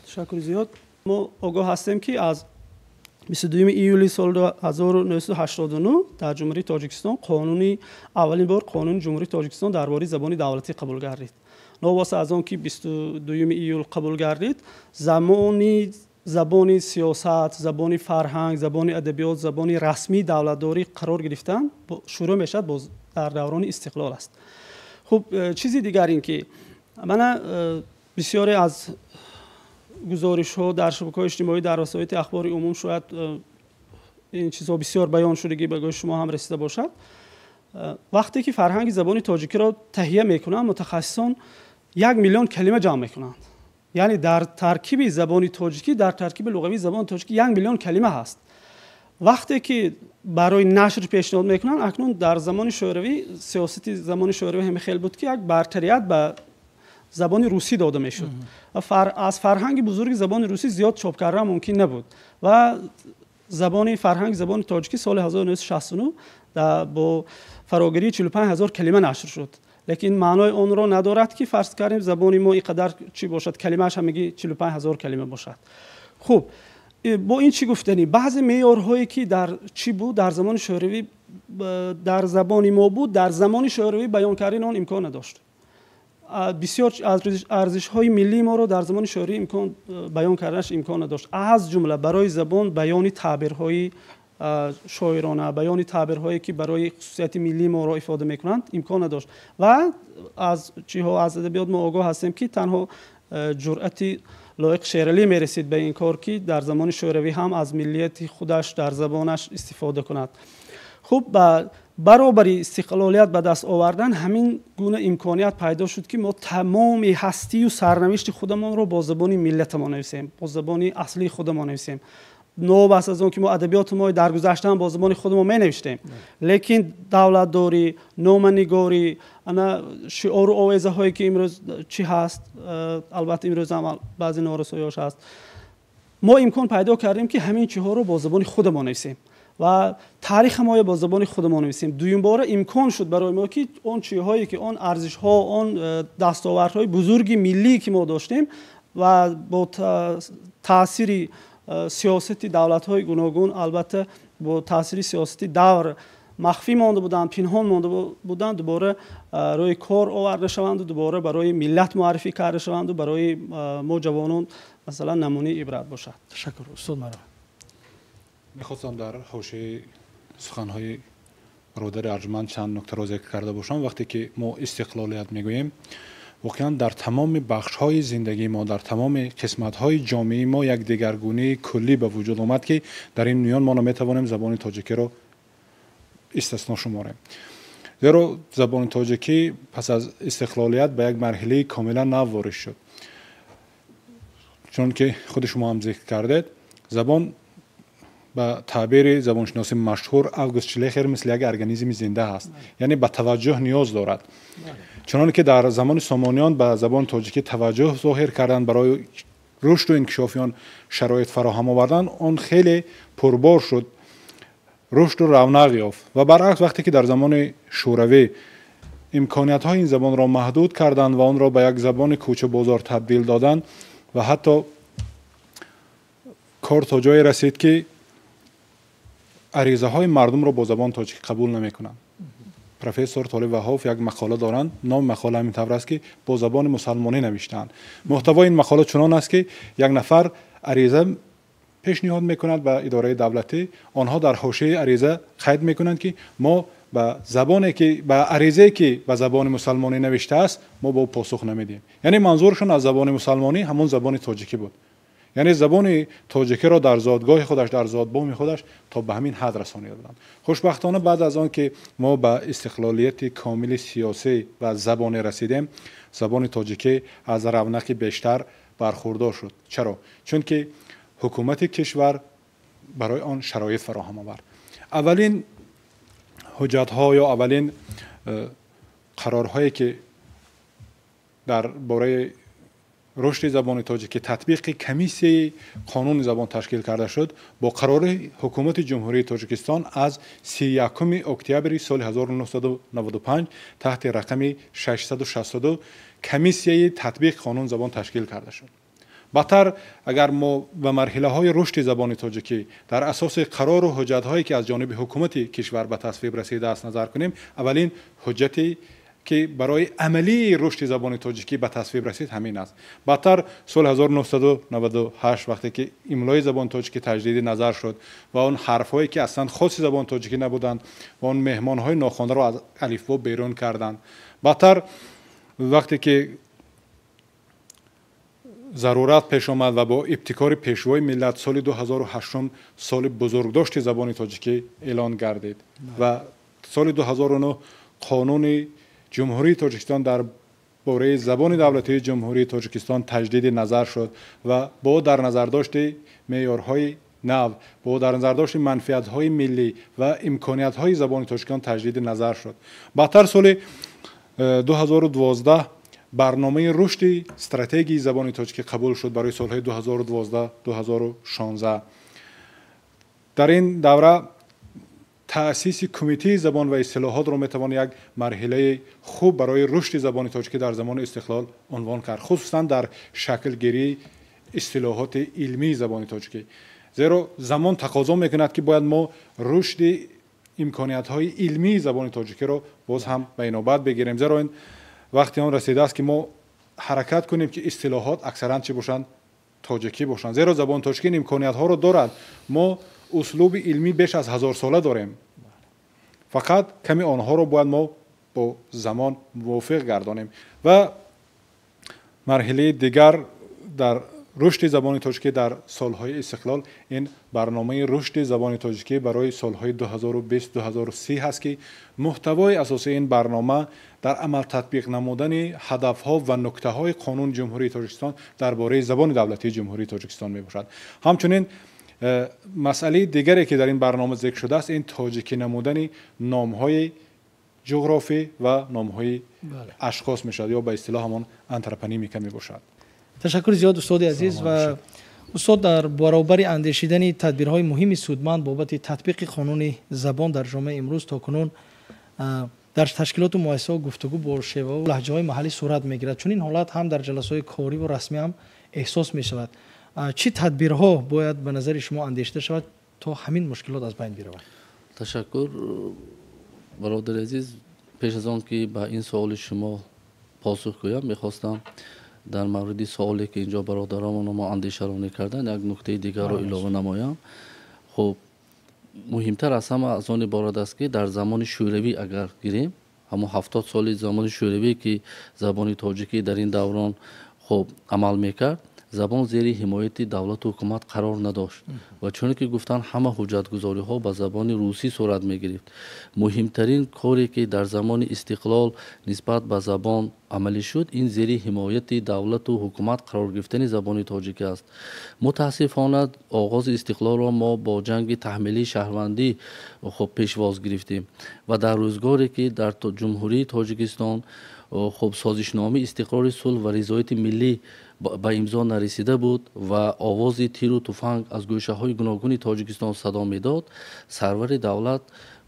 Ташаккури зиёд. Мо огоҳ ҳастем, ки аз 22 июли соли 1989 дар Ҷумҳурии Тоҷикистон қонуни, аввалин бор Қонуни Ҷумҳурии Тоҷикистон дар бораи забони давлатӣ қабул гардид. Новобаста аз он ки 22 июл қабул гардид, замони забони сиёсат, забони фарҳанг, забони адабиёт, забони расмии давлатдорӣ қарор гирифтан шурӯъ мешавад боз дар даврони истиқлол аст. Хуб, чизи дигар ин ки мана бисёре аз гузоришҳо дар шабакаҳои иҷтимоӣ, дар васоити ахбори умум шояд ин чизҳо бисёр баён шудагӣ ба гӯши шумо ҳам расида бошад. Вақте ки фарҳанги забони тоҷикиро таҳия мекунанд, мутахассисон 1 миллион калима ҷамъ мекунанд. Яъне дар таркиби забони тоҷикӣ, дар таркиби луғавии забони тоҷикӣ 1 миллион калима ҳаст. Вақте ки барои нашр пешниҳод мекунанд, акнун дар замони Шӯравӣ, сиёсати замони Шӯравӣ ҳамин хел буд, ки як бартарият ба забони русӣ дода мешуд. Аз фарҳанги бузурги забони русӣ зиёд чоп кардан мумкин набуд ва забони фарҳанги забони тоҷикӣ соли 1969 бо фарогирии 45 ҳазор калима нашр шуд. Лекин маънои онро надорад, ки фарз кардем, забони мо ин қадар чӣ бошад, калимааш ҳамагӣ 45 ҳазор калима бошад. Хуб, бо ин чӣ гуфтанӣ? Баъзе меъёрҳое ки дар чӣ буд, дар замони Шӯравӣ дар забони мо буд, дар замони Шӯравӣ баён кардани он имкон надошт. Бисёр арзишҳои миллии моро дар замони Шӯравӣ имкон баён карданаш имкон надошт, аз ҷумла барои забон баёни таъбирҳои шоирона, баёни таъбирҳое ки барои хусусияти миллии моро ифода мекунанд, имкон надошт. Ва аз чиҳо, аз адабиёт мо огоҳ ҳастем, ки танҳо ҷуръати Лоиқ Шералӣ мерасид ба ин кор, ки дар замони Шӯравӣ ҳам аз миллияти худаш дар забонаш истифода кунад. Хуб, баробари истиқлолият ба даст овардан ҳамин гуна имконият пайдо шуд, ки мо тамоми ҳастию сарнавишти худамонро бо забони миллатамон нависем, бо забони аслии худамон нависем. Новобаста аз он ки мо адабиёти мо дар гузаштаам бо забони худамон менавиштем, лекин давлатдорӣ, номанигорӣ, ана шиору овезаҳое ки имрӯз чӣ ҳаст, албатта имрӯзам баъзе норасоиҳош ҳаст, мо имкон пайдо кардем, ки ҳамин чиҳоро бо забони худамон нависем ва таърихи моя бо забони худамон нависем. Дуюмбора имкон шуд барои мо, ки он чиҳое ки он арзишҳо, он дастовардҳои бузурги миллие ки мо доштем ва бо таъсири сиёсати давлатҳои гуногун, албатта бо таъсири сиёсати давр махфӣ монда буданд, пинҳон монда буданд, дубора рӯи кор оварда шаванду дубора барои миллат муаррифӣ карда шаванду барои мо ҷавонон, масалан, намунаи ибрат бошад. Ташаккур, устод Маро. Мехостам дар ҳошияи суханҳои бародари арҷманд чанд нуктаро зикр карда бошам. Вақте ки мо истиқлолият мегӯем, воқеан дар тамоми бахшҳои зиндагии мо, дар тамоми қисматҳои ҷомеаи мо як дигаргунии куллӣ ба вуҷуд омад, ки дар ин миён мо наметавонем забони тоҷикиро истисно шуморем, зеро забони тоҷикӣ пас аз истиқлолият ба як марҳилаи комилан нав ворид шуд. Чун ки худи шумо ҳам зикр кардед, забон ба таъбири забоншиноси машҳур Август Шлейхер мисли як организми зинда ҳаст, яъне ба таваҷҷӯҳ ниёз дорад. Чуноне ки дар замони Сомониён ба забони тоҷикӣ таваҷҷӯҳ зоҳир карданд, барои рушду инкишофи он шароит фароҳам оварданд, он хеле пурбор шуд, рушду равнақ ёфт. Ва баръакс, вақте ки дар замони Шӯравӣ имкониятҳои ин забонро маҳдуд карданд ва онро ба як забони кӯчабозор табдил доданд ва ҳатто кор то ҷое расид, ки аризаҳои мардумро бо забони тоҷикӣ қабул намекунанд. Профессор Толиб Ваҳов як мақола доранд, номи мақола ҳамин тавр аст, ки бо забони мусалмонӣ навиштаанд. Муҳтавои ин мақола чунон аст, ки як нафар ариза пешниҳод мекунад ба идораи давлатӣ, онҳо дар ҳошияи ариза қайд мекунанд, ки мо ба забоне ки ба аризае ки ба забони мусалмонӣ навиштааст, мо ба ӯ посух намедиҳем. Яъне манзуршон аз забони мусалмонӣ ҳамон забони тоҷикӣ буд. Яъне забони тоҷикиро дар зодгоҳи худаш, дар зодбуми худаш то ба ҳамин ҳад расонида буданд. Хушбахтона, баъд аз он ки мо ба истиқлолияти комили сиёсӣ ва забонӣ расидем, забони тоҷикӣ аз равнақи бештар бархурдор шуд. Чаро? Чунки ҳукумати кишвар барои он шароит фароҳам овард. Аввалин ҳуҷҷатҳо ё аввалин қарорҳое ки дар бораи рушди забони тоҷикӣ татбиқи комиссияи қонуни забон ташкил карда шуд бо қарори ҳукумати Ҷумҳурии Тоҷикистон аз 31 октябри соли 1995 таҳти рақами 662 комиссияи татбиқи қонуни забон ташкил карда шуд. Баъдтар агар мо ба марҳилаҳои рушди забони тоҷикӣ дар асоси қарору ҳуҷҷатҳое ки аз ҷониби ҳукумати кишвар ба тасвиб расидааст назар кунем, аввалин ҳуҷҷате ки барои амалии рушди забони тоҷикӣ ба тасвиб расид ҳамин аст. Баъдтар соли 1998 вақте ки имлои забони тоҷикӣ таҷдиди назар шуд ва он ҳарфҳое ки аслан хоси забони тоҷикӣ набуданд ва он меҳмонҳои нохондаро аз алифбо берун карданд. Баъдтар вақте ки зарурат пеш омад ва бо ибтикори пешвои миллат соли 2008 соли бузургдошти забони тоҷикӣ эълон гардид ва соли 2009 қонуни Ҷумҳурии Тоҷикистон дар бораи забони давлатии Ҷумҳурии Тоҷикистон таҷдиди назар шуд ва бо дар назардошти меъёрҳои нав, бо дар назардошти манфиатҳои миллӣ ва имкониятҳои забони тоҷикон таҷдиди назар шуд. Баъдтар соли 2012 барномаи рушди стратегии забони тоҷикӣ қабул шуд барои солҳои 2012-2016. Дар ин давра таъсиси кумитаи забон ва истилоҳотро метавон як марҳилаи хуб барои рушди забони тоҷикӣ дар замони истиқлол унвон кард, хусусан дар шаклгирии истилоҳоти илмии забони тоҷикӣ. Зеро замон тақозо мекунад ки бояд мо рушди имкониятҳои илмии забони тоҷикиро боз ҳам ба инобат бигирем, зеро ин вақти он расидааст ки мо ҳаракат кунем ки истилоҳот аксаран чӣ бошанд? Тоҷикӣ бошанд. Зеро забони тоҷикӣ ин имкониятҳоро дорад. Мо услуби илмӣ беш аз 1000 сола дорем, фақат ками онҳоро бояд мо бо замон мувофиқ гардонем. Ва марҳилаи дигар дар рушди забони тоҷикӣ дар солҳои истиқлол ин барномаи рушди забони тоҷикӣ барои солҳои 2020-2030 ҳаст ки муҳтавои асосии ин барнома дар амал татбиқ намудани ҳадафҳо ва нуктаҳои қонуни Ҷумҳурии Тоҷикистон дар бораи забони давлатии Ҷумҳурии Тоҷикистон мебошад. Ҳамчунин масъалаи дигаре ки дар ин барнома зикр шудааст ин тоҷикӣ намудани номҳои ҷуғрофӣ ва номҳои ашхос мешавад ё ба истилоҳ ҳамон антропонимика мебошад. Ташаккури зиёд устоди азиз. Ва устод, дар баробари андешидани тадбирҳои муҳими судманд бобати татбиқи қонуни забон дар ҷомеаи имрӯз то кунун дар ташкилоту муассисаҳо гуфтугӯ бо шеваву лаҳҷаҳои маҳаллӣ сурат мегирад. Чунин ҳолат ҳам дар ҷаласаҳои корӣ ва расмӣ ҳам эҳсос мешавад. Чӣ тадбирҳо бояд ба назари шумо андешида шавад то ҳамин мушкилот аз байн биравад? Ташаккур бародари азиз. Пеш аз он ки ба ин суоли шумо посух гӯям, мехостам дар мавриди суоле ки инҷо бародарамон мо андешаронӣ карданд як нуктаи дигарро илова намоям. Хуб, муҳимтар аз ҳама аз он иборат аст ки дар замони шӯравӣ агар гирем, ҳамон 70 соли замони шӯравӣ ки забони тоҷикӣ дар ин даврон хуб амал мекард, забон зери ҳимояти давлату ҳукумат қарор надошт ва чуне ки гуфтанд ҳама ҳуҷҷатгузориҳо ба забони русӣ сурат мегирифт. Муҳимтарин коре ки дар замони истиқлол нисбат ба забон амалӣ шуд ин зери ҳимояти давлату ҳукумат қарор гирифтани забони тоҷикӣ аст. Мутаассифона оғози истиқлолро мо бо ҷанги таҳмилии шаҳрвандӣ хуб пешвоз гирифтем ва дар рӯзгоре ки дар Ҷумҳурии Тоҷикистон хуб созишномаи истиқрори сулҳ ва ризояти миллӣ ба имзо нарасида буд ва овози тиру туфанг аз гӯшаҳои гуногуни Тоҷикистон садо медод, сарвари давлат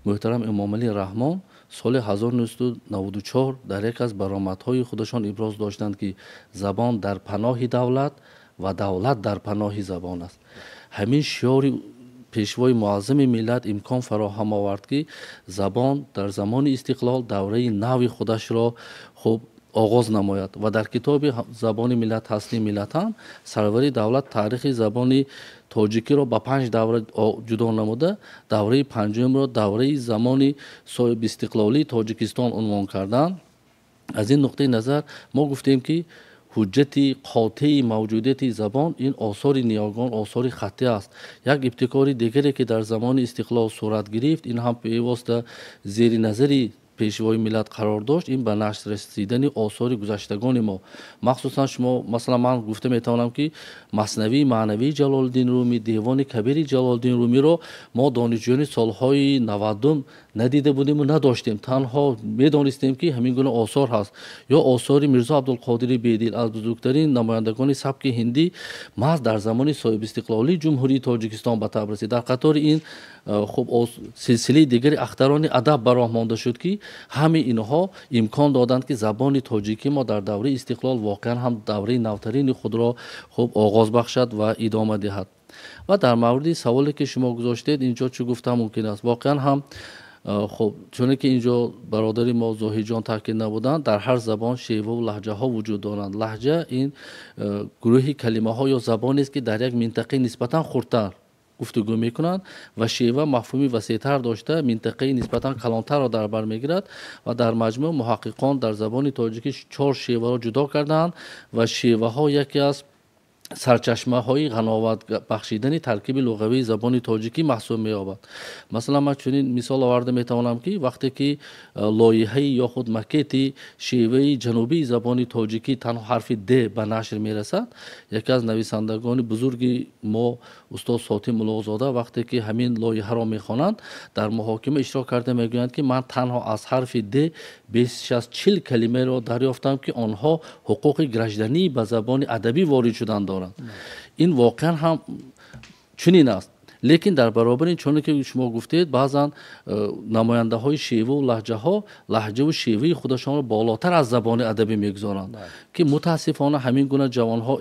муҳтарам Эмомалӣ Раҳмон соли 1994 дар яке аз баромадҳои худашон иброз доштанд ки забон дар паноҳи давлат ва давлат дар паноҳи забон аст. Ҳамин шиори пешвои муаззами миллат имкон фароҳам овард ки забон дар замони истиқлол давраи нави худашро хуб оғоз намояд ва дар китоби забони миллат ҳастии миллат ҳам сарвари давлат таърихи забони тоҷикиро ба 5 давра ҷудо намуда, давраи панҷумро давраи замони соҳибистиқлолии Тоҷикистон унвон карданд. Аз ин нуқтаи назар мо гуфтем ки ҳуҷҷати қотеи мавҷудияти забон ин осори ниёгон, осори хаттӣ аст. Як ибтикори дигаре ки дар замони истиқлол сурат гирифт, ин ҳам бевосита зери назари пешвои миллат қарор дошт, ин ба нашр расидани осори гузаштагони мо. Махсусан шумо, масалан, ман гуфта метавонам, ки Маснавии маънавии Ҷалолиддин Румӣ, Девони Кабири Ҷалолиддин Румиро мо донишҷӯёни солҳои 90 надида будему надоштем. Танҳо медонистем, ки ҳамин гуна осор ҳаст. Ё осори Мирзо Абдулқодири Бедил, аз бузургтарин намояндагони сабки ҳиндӣ, маҳз дар замони соҳибистиқлолии Ҷумҳурии Тоҷикистон ба таб расид. Дар қатори ин хуб силсилаи дигари ахтарони адаб ба роҳ монда шуд, ки ҳамаи инҳо имкон доданд, ки забони тоҷикӣ мо дар давраи истиқлол воқеан ҳам давраи навтарини худро хуб оғоз бахшад ва идома диҳад. Ва дар мавриди саволе, ки шумо гузоштед, инҷо чӣ гуфта мумкин аст? Воқеан ҳам хуб, чуне ки инҷо бародари мо Зоҳидҷон таъкид набуданд, дар ҳар забон шеваву лаҳҷаҳо вуҷуд доранд. Лаҳҷа ин гурӯҳи калимаҳо ё забонест, ки дар як минтақаи нисбатан хурдтар гуфтугӯ мекунанд, ва шева мафҳуми васеътар дошта, минтақаи нисбатан калонтарро дар бар мегирад. Ва дар маҷмӯъ муҳаққиқон дар забони тоҷикӣ чор шеваро ҷудо кардаанд ва шеваҳо яке аз сарчашмаҳои ғановат бахшидани таркиби луғавии забони тоҷикӣ маҳсуб меёбад. Масалан, ман чунин мисол оварда метавонам, ки вақте ки лоиҳаи ё худ макети шеваи ҷанубии забони тоҷикӣ, танҳо ҳарфи д, ба нашр мерасад, яке аз нависандагони бузурги мо, устод Сотим Улуғзода, вақте ки ҳамин лоиҳаро мехонанд, дар муҳокима иштирок карда мегӯянд, ки ман танҳо аз ҳарфи д беш аз 40 калимаро дарёфтам, ки онҳо ҳуқуқи гражданӣ ба забони адабӣ ворид шудан доранд. Ин воқеан ҳам чунин аст. Лекин дар баробари ин, чуне ки шумо гуфтед, баъзан намояндаҳои шеваву лаҳҷаҳо лаҳҷаву шеваи худашонро болотар аз забони адабӣ мегузоранд, ки мутаассифона ҳамин гуна ҷавонҳо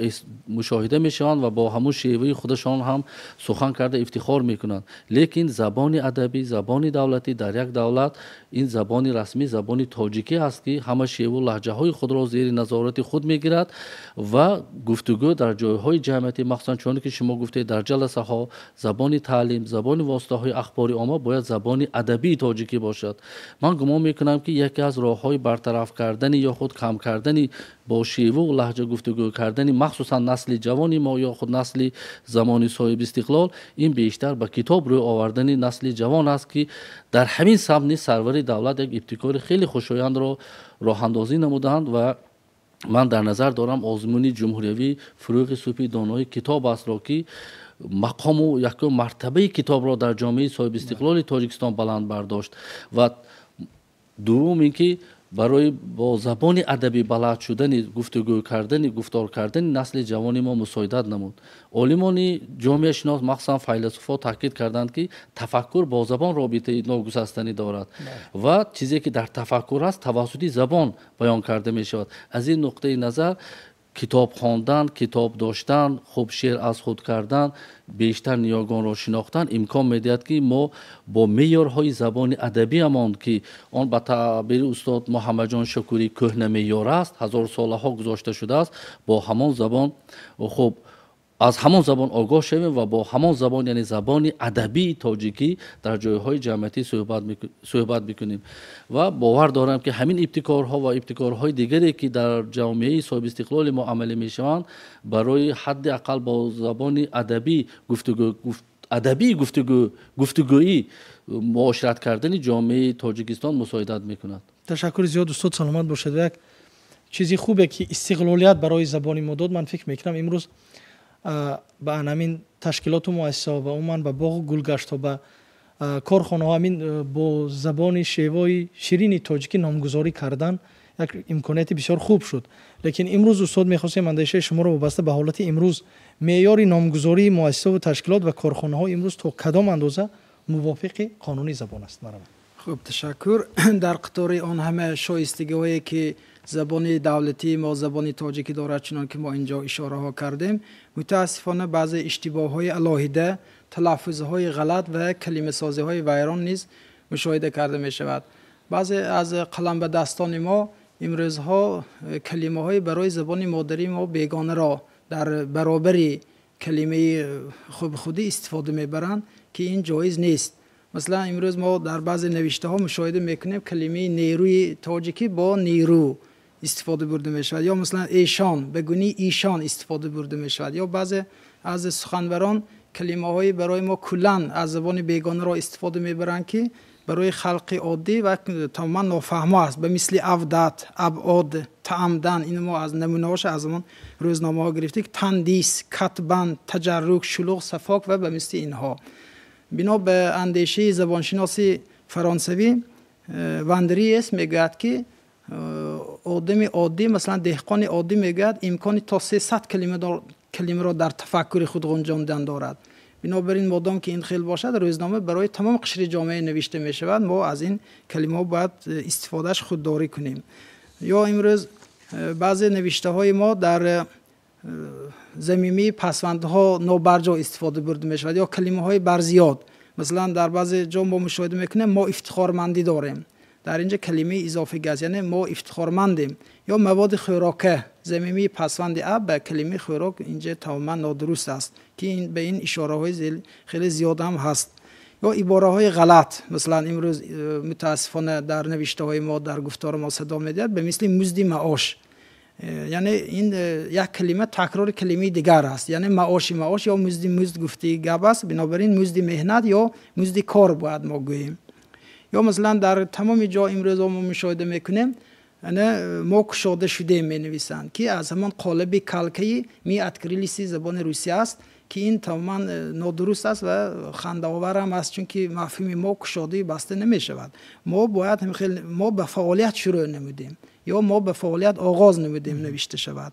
мушоҳида мешаванд ва бо ҳамун шеваи худашон ҳам сухан карда ифтихор мекунанд. Лекин забони адабӣ, забони давлатӣ дар як давлат ин забони расмӣ, забони тоҷикӣ аст, ки ҳама шеву лаҳҷаҳои худро зери назорати худ мегирад ва гуфтугӯ дар ҷойҳои ҷамъиятӣ, махсусан чуне ки шумо гуфтед, дар ҷаласаҳо, забони таълим, забони воситаҳои ахбори омма бояд забони адабии тоҷикӣ бошад. Ман гумон мекунам, ки яке аз роҳҳои бартараф кардани ё худ кам кардани бо шеву лаҳҷа гуфтугӯ кардани, махсусан насли ҷавони мо ё худ насли замони соҳибистиқлол, ин бештар ба китоб рӯй овардани насли ҷавон аст, ки дар ҳамин самт низ сарвари давлат як ибтикори хеле хушояндро роҳандозӣ намуданд. Ва ман дар назар дорам озмуни ҷумҳуриявии «Фурӯғи субҳи донои китоб астро», ки мақому якум мартабаи китобро дар ҷомеаи соҳибистиқлоли Тоҷикистон баланд бардошт. Ва дуввум ин ки барои бо забони адабӣ баланд шудани гуфтугӯ кардани, гуфтор кардани насли ҷавони мо мусоидат намуд. Олимони ҷомеашинос, махсусан файласуфҳо, таъкид карданд, ки тафаккур бо забон робитаи ногусастанӣ дорад ва чизе ки дар тафаккур аст, тавассути забон баён карда мешавад. Аз ин нуқтаи назар китоб хондан, китоб доштан, хуб шеър аз худ кардан, бештар ниёгонро шинохтан имкон медиҳад, ки мо бо меъёрҳои забони адабиамон, ки он ба таъбири устод Муҳаммадҷон Шукурӣ кӯҳна меъёр аст, ҳазорсолаҳо гузошта шудааст, бо ҳамон забон хуб аз ҳамон забон огоҳ шавем ва бо ҳамон забон, яъне забони адабии тоҷикӣ, дар ҷойҳои ҷамъиятӣ суҳбат бикунем. Ва бовар дорам, ки ҳамин ибтикорҳо ва ибтикорҳои дигаре, ки дар ҷомеаи соҳибистиқлоли мо амалӣ мешаванд, барои ҳадди ақал бо забони адабӣ гуфтугӯ, адабӣ гуфтугӯӣ муошират кардани ҷомеаи Тоҷикистон мусоидат мекунад. Ташаккури зиёд, устод, саломат бошед. Ва як чизи хубе, ки истиқлолият барои забони мо дод, ман фикр мекунам, имрӯз ба ҳамин ташкилоту муассисаҳо ва умуман ба боғу гулгаштҳо, ба корхонаҳо ҳамин бо забони шевои ширини тоҷикӣ номгузорӣ кардан як имконияти бисёр хуб шуд. Лекин имрӯз, устод, мехостем андешаи шуморо вобаста ба ҳолати имрӯз, меъёри номгузории муассисаву ташкилот ва корхонаҳо имрӯз то кадом андоза мувофиқи қонуни забон аст? Марҳамат. Хуб, ташаккур. Дар қатори он ҳама шоистагиҳое, ки забони давлатии мо, забони тоҷикӣ дорад, чунон ки мо инҷо ишораҳо кардем, мутаассифона баъзе иштибоҳҳои алоҳида, талаффузҳои ғалат ва калимасозиҳои вайрон низ мушоҳида карда мешавад. Баъзе аз қаламбадастони мо имрӯзҳо калимаҳои барои забони модарии мо бегонаро дар баробари калимаи худӣ истифода мебаранд, ки ин ҷоиз нест. Масалан, имрӯз мо дар баъзе навиштаҳо мушоҳида мекунем, калимаи нерӯи тоҷикӣ бо нирӯ истифода бурда мешавад, ё масалан эшон ба гунаи ишон истифода бурда мешавад, ё баъзе аз суханварон калимаҳои барои мо куллан аз забони бегонаро истифода мебаранд, ки барои халқи оддӣ ва тамоман нофаҳмо аст, ба мисли авдат, абъод, таамдан. Ин мо аз намунаҳоша аз он рӯзномаҳо гирифтем: тандис, катбан, таҷаррук, шулуғ, сафок ва ба мисли инҳо. Бино ба андешаи забоншиноси фаронсавӣ Вандриес мегӯяд, ки одами оддӣ, масалан деҳқони оддӣ, мегӯяд, имкони то 300 калимаро дар тафаккури худ ғунҷондан дорад. Бинобар ин, модом ки ин хел бошад, рӯзнома барои тамом қишри ҷомеа навишта мешавад, мо аз ин калимаҳо бояд истифодааш худдорӣ кунем. Ё имрӯз баъзе навиштаҳои мо дар замимаи пасвандҳо нобарҷо истифода бурда мешавад ё калимаҳои барзиёд. Масалан, дар баъзе ҷо мо мушоҳида мекунем: мо ифтихормандӣ дорем. Дар инҷа калимаи изофагӣ аст, яъне мо ифтихормандем. Ё маводи хӯрока, замимаи пасванди а ба калимаи хӯрок инҷа тамоман нодуруст аст, ки ба ин ишораҳои хеле зиёд ҳам ҳаст. Ё ибораҳои ғалат, масалан, имрӯз мутаассифона дар навиштаҳои мо, дар гуфтори мо садо медиҳад, ба мисли музди маош. Яъне ин як калима такрори калимаи дигар аст, яъне маоши маош ё музди музд гуфтии гап аст. Бинобар ин, музди меҳнат ё музди кор бояд мо гӯем. Ё масалан, дар тамоми ҷо имрӯз мо мушоҳида мекунем, мо кушода шудем менависанд, ки аз ҳамон қолаби калкаи мы открылись и забони русия аст, ки ин тамоман нодуруст аст ва хандаовар ҳам аст, чунки мафҳуми мо кушодаи баста намешавад. Мо бояд мо ба фаъолият шурӯъ намудем ё мо ба фаъолият оғоз намудем навишта шавад.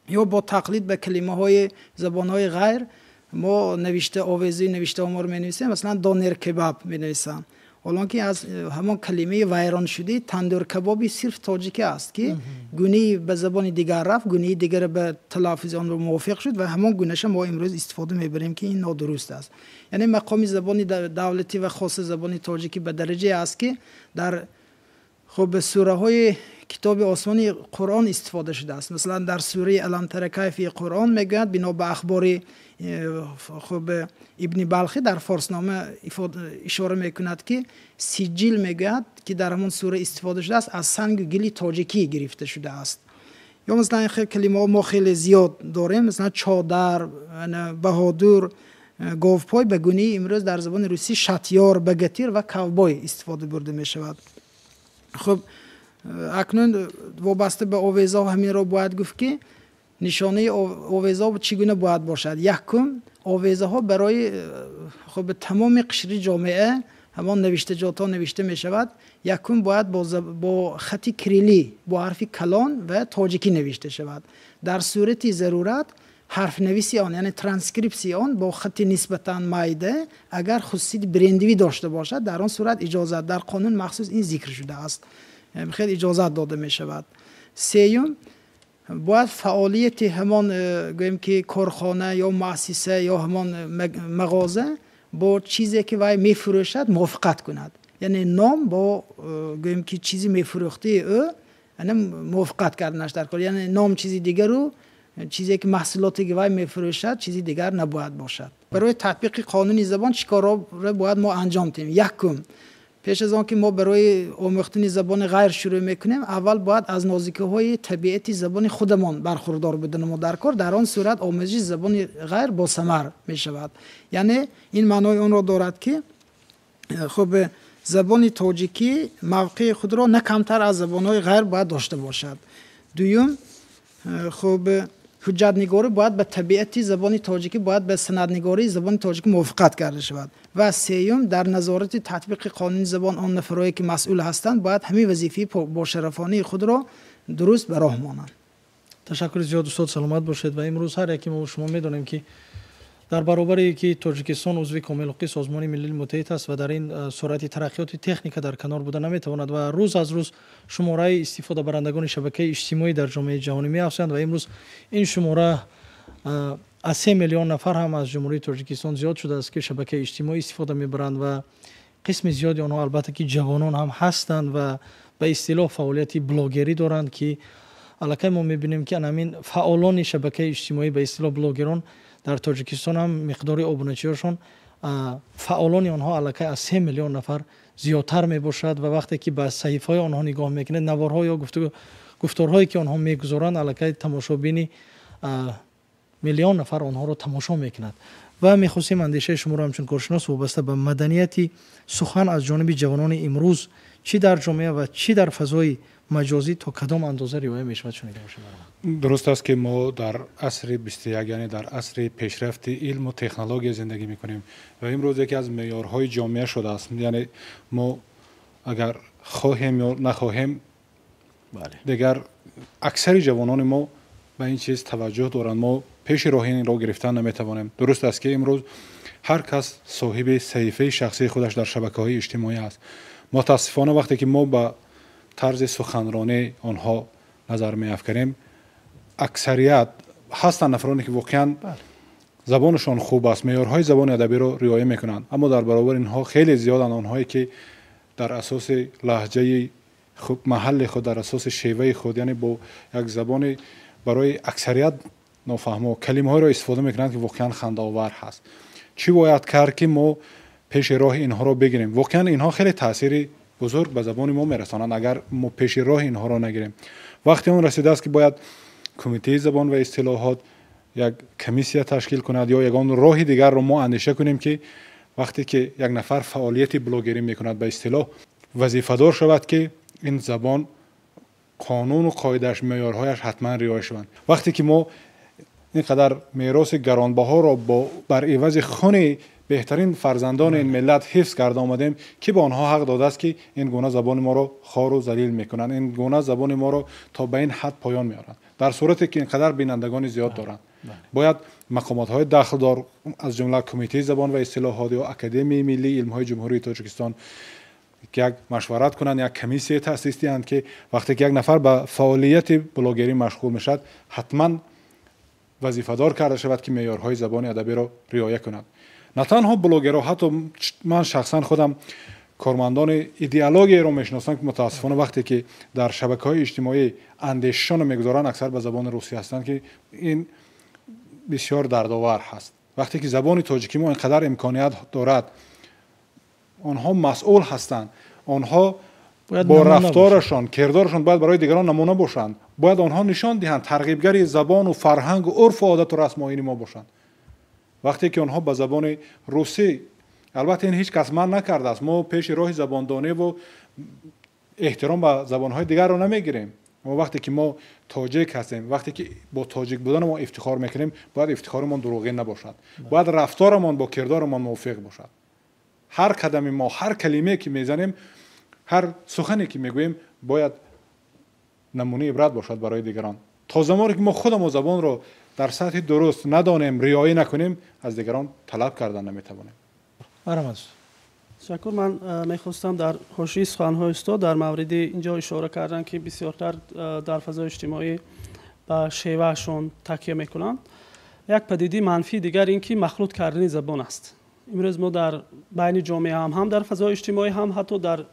Ё бо тақлид ба калимаҳои забонҳои ғайр мо навишта, овезии навиштаҳо моро менависем. Масалан, донер кебаб менависам, ҳолон ки аз ҳамон калимаи вайроншудаи тандуркабоби сирф тоҷикӣ аст, ки гунаи ба забони дигар рафт, гунаи дигар ба талаффузи он мувофиқ шуд ва ҳамон гунаша мо имрӯз истифода мебарем, ки ин нодуруст аст. Яъне мақоми забони давлатӣ ва хоса забони тоҷикӣ ба дараҷае аст, ки дар хуб сураҳои китоби осмони Қуръон истифода шудааст. Масалан, дар сураи Алам тара кайфи Қуръон мегӯяд, бино ба ахбори хуб Ибни Балхӣ дар Форснома ишора мекунад, ки сиҷил мегӯяд, ки дар ҳамон сура истифода шудааст, аз сангу гили тоҷикӣ гирифта шудааст. Ё масалан, хел калимаҳо мо хеле зиёд дорем, масалан, чодар, баҳодур, говпой ба гунаи имрӯз дар забони русӣ шатёр, богатырь ва ковбой истифода бурда мешавад. Хуб, акнун вобаста ба овезаҳо ҳаминро бояд гуфт, ки нишонаи овезаҳо чӣ гуна бояд бошад. Якум, овезаҳо барои хуб тамоми қишри ҷомеа ҳамон навиштаҷотҳо навишта мешавад. Якум, бояд бо хати кирилӣ, бо ҳарфи калон ва тоҷикӣ навишта шавад. Дар сурати зарурат ҳарфнависи он, яъне транскрипсияи он бо хати нисбатан майда, агар хусусияти брендивӣ дошта бошад, дар он сурат иҷозат, дар қонун махсус ин зикр шудааст, хеле иҷозат дода мешавад. Сеюм, бояд фаъолияти ҳамон гӯем ки корхона ё муассиса ё ҳамон мағоза бо чизе, ки вай мефурӯшад, мувофиқат кунад, яъне ном бо гӯем ки чизи мефурӯхтаи ӯ мувофиқат карданаш дар кор, яъне ном чизи дигару чизе ки маҳсулоте ки вай мефурӯшад, чизи дигар набояд бошад. Барои татбиқи қонуни забон чӣ корро бояд мо анҷом диҳем? Якум, пеш аз он ки мо барои омӯхтани забони ғайр шурӯъ мекунем, аввал бояд аз нозикиҳои табиати забони худамон бархурдор буданамо дар кор. Дар он сурат омӯзиши забони ғайр босамар мешавад. Яъне ин маънои онро дорад, ки хуб забони тоҷикӣ мавқеи худро на камтар аз забонҳои ғайр бояд дошта бошад. Дуюм, хуб ҳуҷҷатнигорӣ бояд ба табиати забони тоҷикӣ, бояд ба санаднигории забони тоҷикӣ мувофиқат карда шавад. Ва сеюм, дар назорати татбиқи қонуни забон он нафарое ки масъул ҳастанд, бояд ҳамин вазифаи бошарафонии худро дуруст ба роҳ монанд. Ташаккури зиёд, устод, саломат бошед. Ва имрӯз ҳар яке мо шумо медонем, ки дар баробаре ки Тоҷикистон узви комилҳуқуқи Созмони Милали Муттаҳид аст ва дар ин суръати тараққиёти техника дар канор буда наметавонад ва рӯз аз рӯз шумораи истифодабарандагони шабакаи иҷтимоӣ дар ҷомеаи ҷаҳонӣ меафзоянд ва имрӯз ин шумора аз 3 миллион нафар ҳам аз Ҷумҳурии Тоҷикистон зиёд шудааст, ки шабакаи иҷтимоӣ истифода мебаранд ва қисми зиёди онҳо албатта ки ҷавонон ҳам ҳастанд ва ба истилоҳ фаъолияти блогерӣ доранд, ки аллакай мо мебинем, ки ҳамин фаъолони шабакаи иҷтимоӣ, ба истилоҳ блогерон, дар Тоҷикистон ҳам миқдори обуначиҳошон, фаъолони онҳо аллакай аз 3 миллион нафар зиёдтар мебошад. Ва вақте ки ба саҳифаҳои онҳо нигоҳ мекунед, наворҳо ё гуфторҳое ки онҳо мегузоранд, аллакай тамошобини миллион нафар онҳоро тамошо мекунад. Ва мехостем андешаи шуморо ҳамчун коршинос вобаста ба маданияти сухан аз ҷониби ҷавонони имрӯз чӣ дар ҷомеа ва чӣ дар фазои маҷозӣ то кадом андоза риоя мешавад шунида бошем. Дуруст аст, ки мо дар асри 21, яъне дар асри пешрафти илму технология зиндагӣ мекунем ва имрӯз яке аз меъёрҳои ҷомеа шудааст. Яъне мо агар хоҳем ё нахоҳем, дигар аксари ҷавонони мо ба ин чиз таваҷҷӯҳ доранд. Мо пеши роҳи инро гирифтан наметавонем. Дуруст аст, ки имрӯз ҳар кас соҳиби саҳифаи шахсии худаш дар шабакаҳои иҷтимоӣ аст. Мутаассифона, вақте ки мо ба тарзи суханронии онҳо назар меафканем, аксарият ҳастанд нафароне, ки воқеан забонашон хуб аст, меъёрҳои забони адабиро риоя мекунанд, аммо дар баробари инҳо хеле зиёданд онҳое, ки дар асоси лаҳҷаи маҳалли худ, дар асоси шеваи худ, яъне бо як забони барои аксарият нофаҳмо калимаҳоеро истифода мекунанд, ки воқеан хандаовар ҳаст. Чӣ бояд кард, ки мо пеши роҳи инҳоро бигирем? Воқеан инҳо хеле таъсири бузург ба забони мо мерасонанд, агар мо пеши роҳи инҳоро нагирем. Вақти он расидааст, ки бояд Кумитаи забон ва истилоҳот як комиссия ташкил кунад ё ягон роҳи дигарро мо андеша кунем, ки вақте ки як нафар фаъолияти блогерӣ мекунад, ба истилоҳ вазифадор шавад, ки ин забон қонуну қоидааш, меъёрҳояш ҳатман риоя шаванд. Вақте ки мо ин қадар мероси гаронбаҳоро бар ивази хуни беҳтарин фарзандони ин миллат ҳифз карда омадем, ки ба онҳо ҳақ додааст, ки ин гуна забони моро хору залил мекунанд, ин гуна забони моро то ба ин ҳад поён меоранд, дар сурате ки ин қадар бинандагони зиёд доранд? Бояд мақомотҳои дахлдор, аз ҷумла Кумитаи забон ва истилоҳот ё Академияи миллии илмҳои Ҷумҳурии Тоҷикистон, як машварат кунанд, як комиссия таъсис диҳанд, ки вақте ки як нафар ба фаъолияти блогерӣ машғул мешавад, ҳатман вазифадор карда шавад, ки меъёрҳои забони адабиро риоя кунад. На танҳо блогерҳо, ҳатто ман шахсан худам кормандони идеологияро мешиносам, ки мутаассифона вақте ки дар шабакаҳои иҷтимоӣ андешашонро мегузоранд, аксар ба забони русӣ ҳастанд, ки ин бисёр дардовар ҳаст, вақте ки забони тоҷикӣ мо ин қадар имконият дорад. Онҳо масъул ҳастанд, онҳо бо рафторашон, кирдорашон бояд барои дигарон намуна бошанд. Бояд онҳо нишон диҳанд, тарғибгари забону фарҳангу урфу одату расму оини мо бошанд. Вақте ки онҳо ба забони русӣ, албатта, ин ҳеҷ кас манъ накардааст, мо пеши роҳи забондониву эҳтиром ба забонҳои дигарро намегирем, аммо вақте ки мо тоҷик ҳастем, вақте ки бо тоҷик будани мо ифтихор мекунем, бояд ифтихоримон дурӯғин набошад, бояд рафторамон бо кирдорамон мувофиқ бошад. Ҳар қадами мо, ҳар калимае ки мезанем, ҳар сухане ки мегӯем, бояд намунаи ибрат бошад барои дигарон. То замоне ки мо худамо забонро дар сатҳи дуруст надонем, риоя накунем, аз дигарон талаб кардан наметавонем. Ташаккур. Ман мехостам дар ҳошияи суханҳои устод дар мавриди инҷо ишора кардан, ки бисёртар дар фазои иҷтимоӣ ба шеваашон такя мекунанд. Як падидаи манфии дигар ин ки махлут кардани забон аст. Имрӯз мо дар байни ҷомеа ҳам дар фазои иҷтимоӣ, ҳам ҳатто дар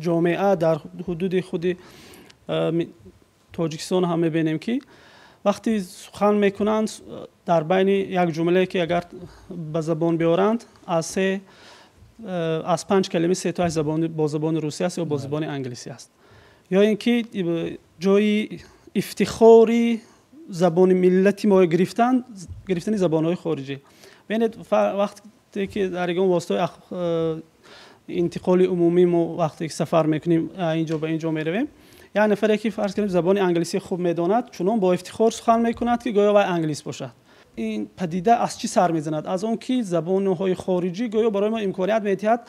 ҷомеа дар ҳудуди худи Тоҷикистон ҳам мебинем, ки вақте сухан мекунанд, дар байни як ҷумлае ки агар ба забон биёранд, аз се, аз панҷ калима сетоаш бо забони русӣ аст ё бо забони англисӣ аст. Ё ин ки ҷои ифтихори забони миллати мо гирифтани забонҳои хориҷӣ. Бинед, вақте ки дар ягон воситаи интиқоли умумӣ мо вақте ки сафар мекунем, инҷо ба инҷо меравем, як нафаре ки, фарз кунем, забони англисӣ хуб медонад, чунон бо ифтихор сухан мекунад, ки гӯё вай англис бошад. Ин падида аз чӣ сар мезанад? Аз он ки забонҳои хориҷӣ гӯё барои мо имконият медиҳад,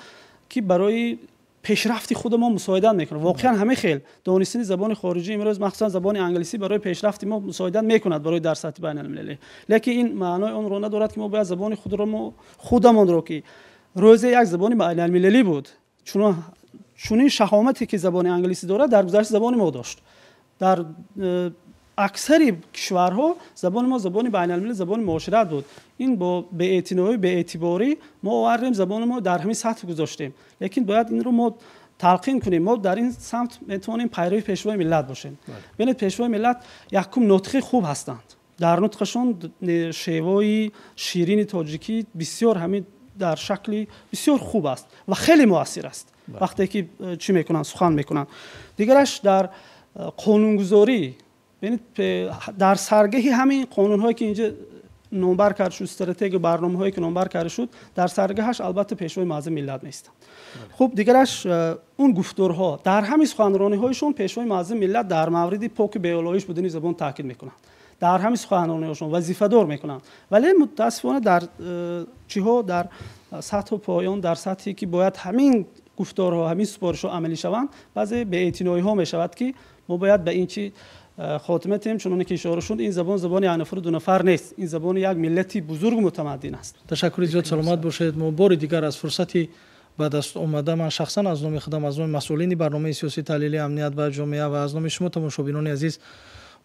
ки барои пешрафти худи мо мусоидат мекунад. Воқеан ҳамин хел донистани забони хориҷӣ имрӯз, махсусан забони англисӣ, барои пешрафти мо мусоидат мекунад барои дар сатҳи байналмилалӣ, лекин ин маънои онро надорад, ки мо бояд забони худро, мо худамонро, ки рӯзе як забони байналмилалӣ буд, чунин шаҳомате ки забони англисӣ дорад, дар гузашта забони мо дошт. Дар аксари кишварҳо забони мо забони байналмилалӣ, забони муошират буд. Ин бо беэътиноӣ, беэътиборӣ мо овардем, забони мо дар ҳамин сатҳ гузоштем. Лекин бояд инро мо талқин кунем. Мо дар ин самт метавонем пайрави Пешвои миллат бошем. Бинед, Пешвои миллат якум нутқи хуб ҳастанд. Дар нутқашон шевои ширини тоҷикӣ бисёр ҳамин дар шакли бисёр хуб аст ва хеле муассир аст, вақте ки чӣ мекунанд, сухан мекунанд. Дигараш дар қонунгузорӣ. Бинед, дар саргиҳи ҳамин қонунҳое ки инҷа Номбар карда шуд, стратегия, барномаҳое ки номбар карда шуд, дар саргаҳаш албатта Пешвои муаззами миллат меистанд. Хуб, дигараш он гуфторҳо, дар ҳамин суханрониҳояшон Пешвои муаззами миллат дар мавриди поку беолоиш будани забон таъкид мекунанд, дар ҳамин суханрониҳошон вазифадор мекунанд, вале мутаассифона дар чиҳо, дар сатҳу поён, дар сатҳе ки бояд ҳамин гуфторҳо, ҳамин супоришҳо амалӣ шаванд, баъзе беэътиноиҳо мешавад, ки мо бояд ба ин чи хотима диҳем. Чуноне ки ишора шуд, ин забон забони як нафару ду нафар нест, ин забони як миллати бузургу мутамаддин аст. Ташаккури зиёд, саломат бошед. Мо бори дигар аз фурсати ба даст омада, ман шахсан аз номи худам, аз номи масъулини барномаи сиёсӣ таҳлили амният ва ҷомеа ва аз номи шумо, тамошобинони азиз,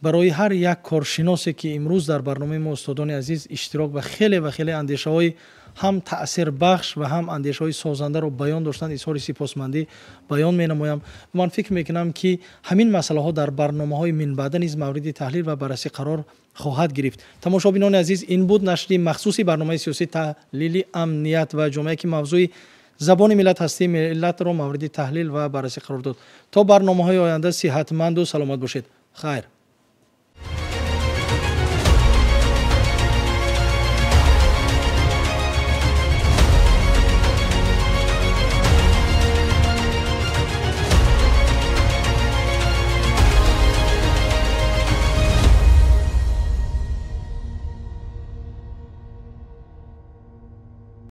барои ҳар як коршиносе ки имрӯз дар барномаи мо, устодони азиз, иштирок ва хеле ва хеле андешаҳои ҳам таъсирбахш ва ҳам андешаҳои созандаро баён доштанд, изҳори сипосмандӣ баён менамоям. Ман фикр мекунам, ки ҳамин масъалаҳо дар барномаҳои минбаъда низ мавриди таҳлил ва баррасӣ қарор хоҳад гирифт. Тамошобинони азиз, ин буд нашри махсуси барномаи сиёсӣ таҳлили амният ва ҷомеа, ки мавзӯи забони миллат, ҳастии миллатро мавриди таҳлил ва баррасӣ қарор дод. То барномаҳои оянда сиҳатманду саломат бошед. Хайр.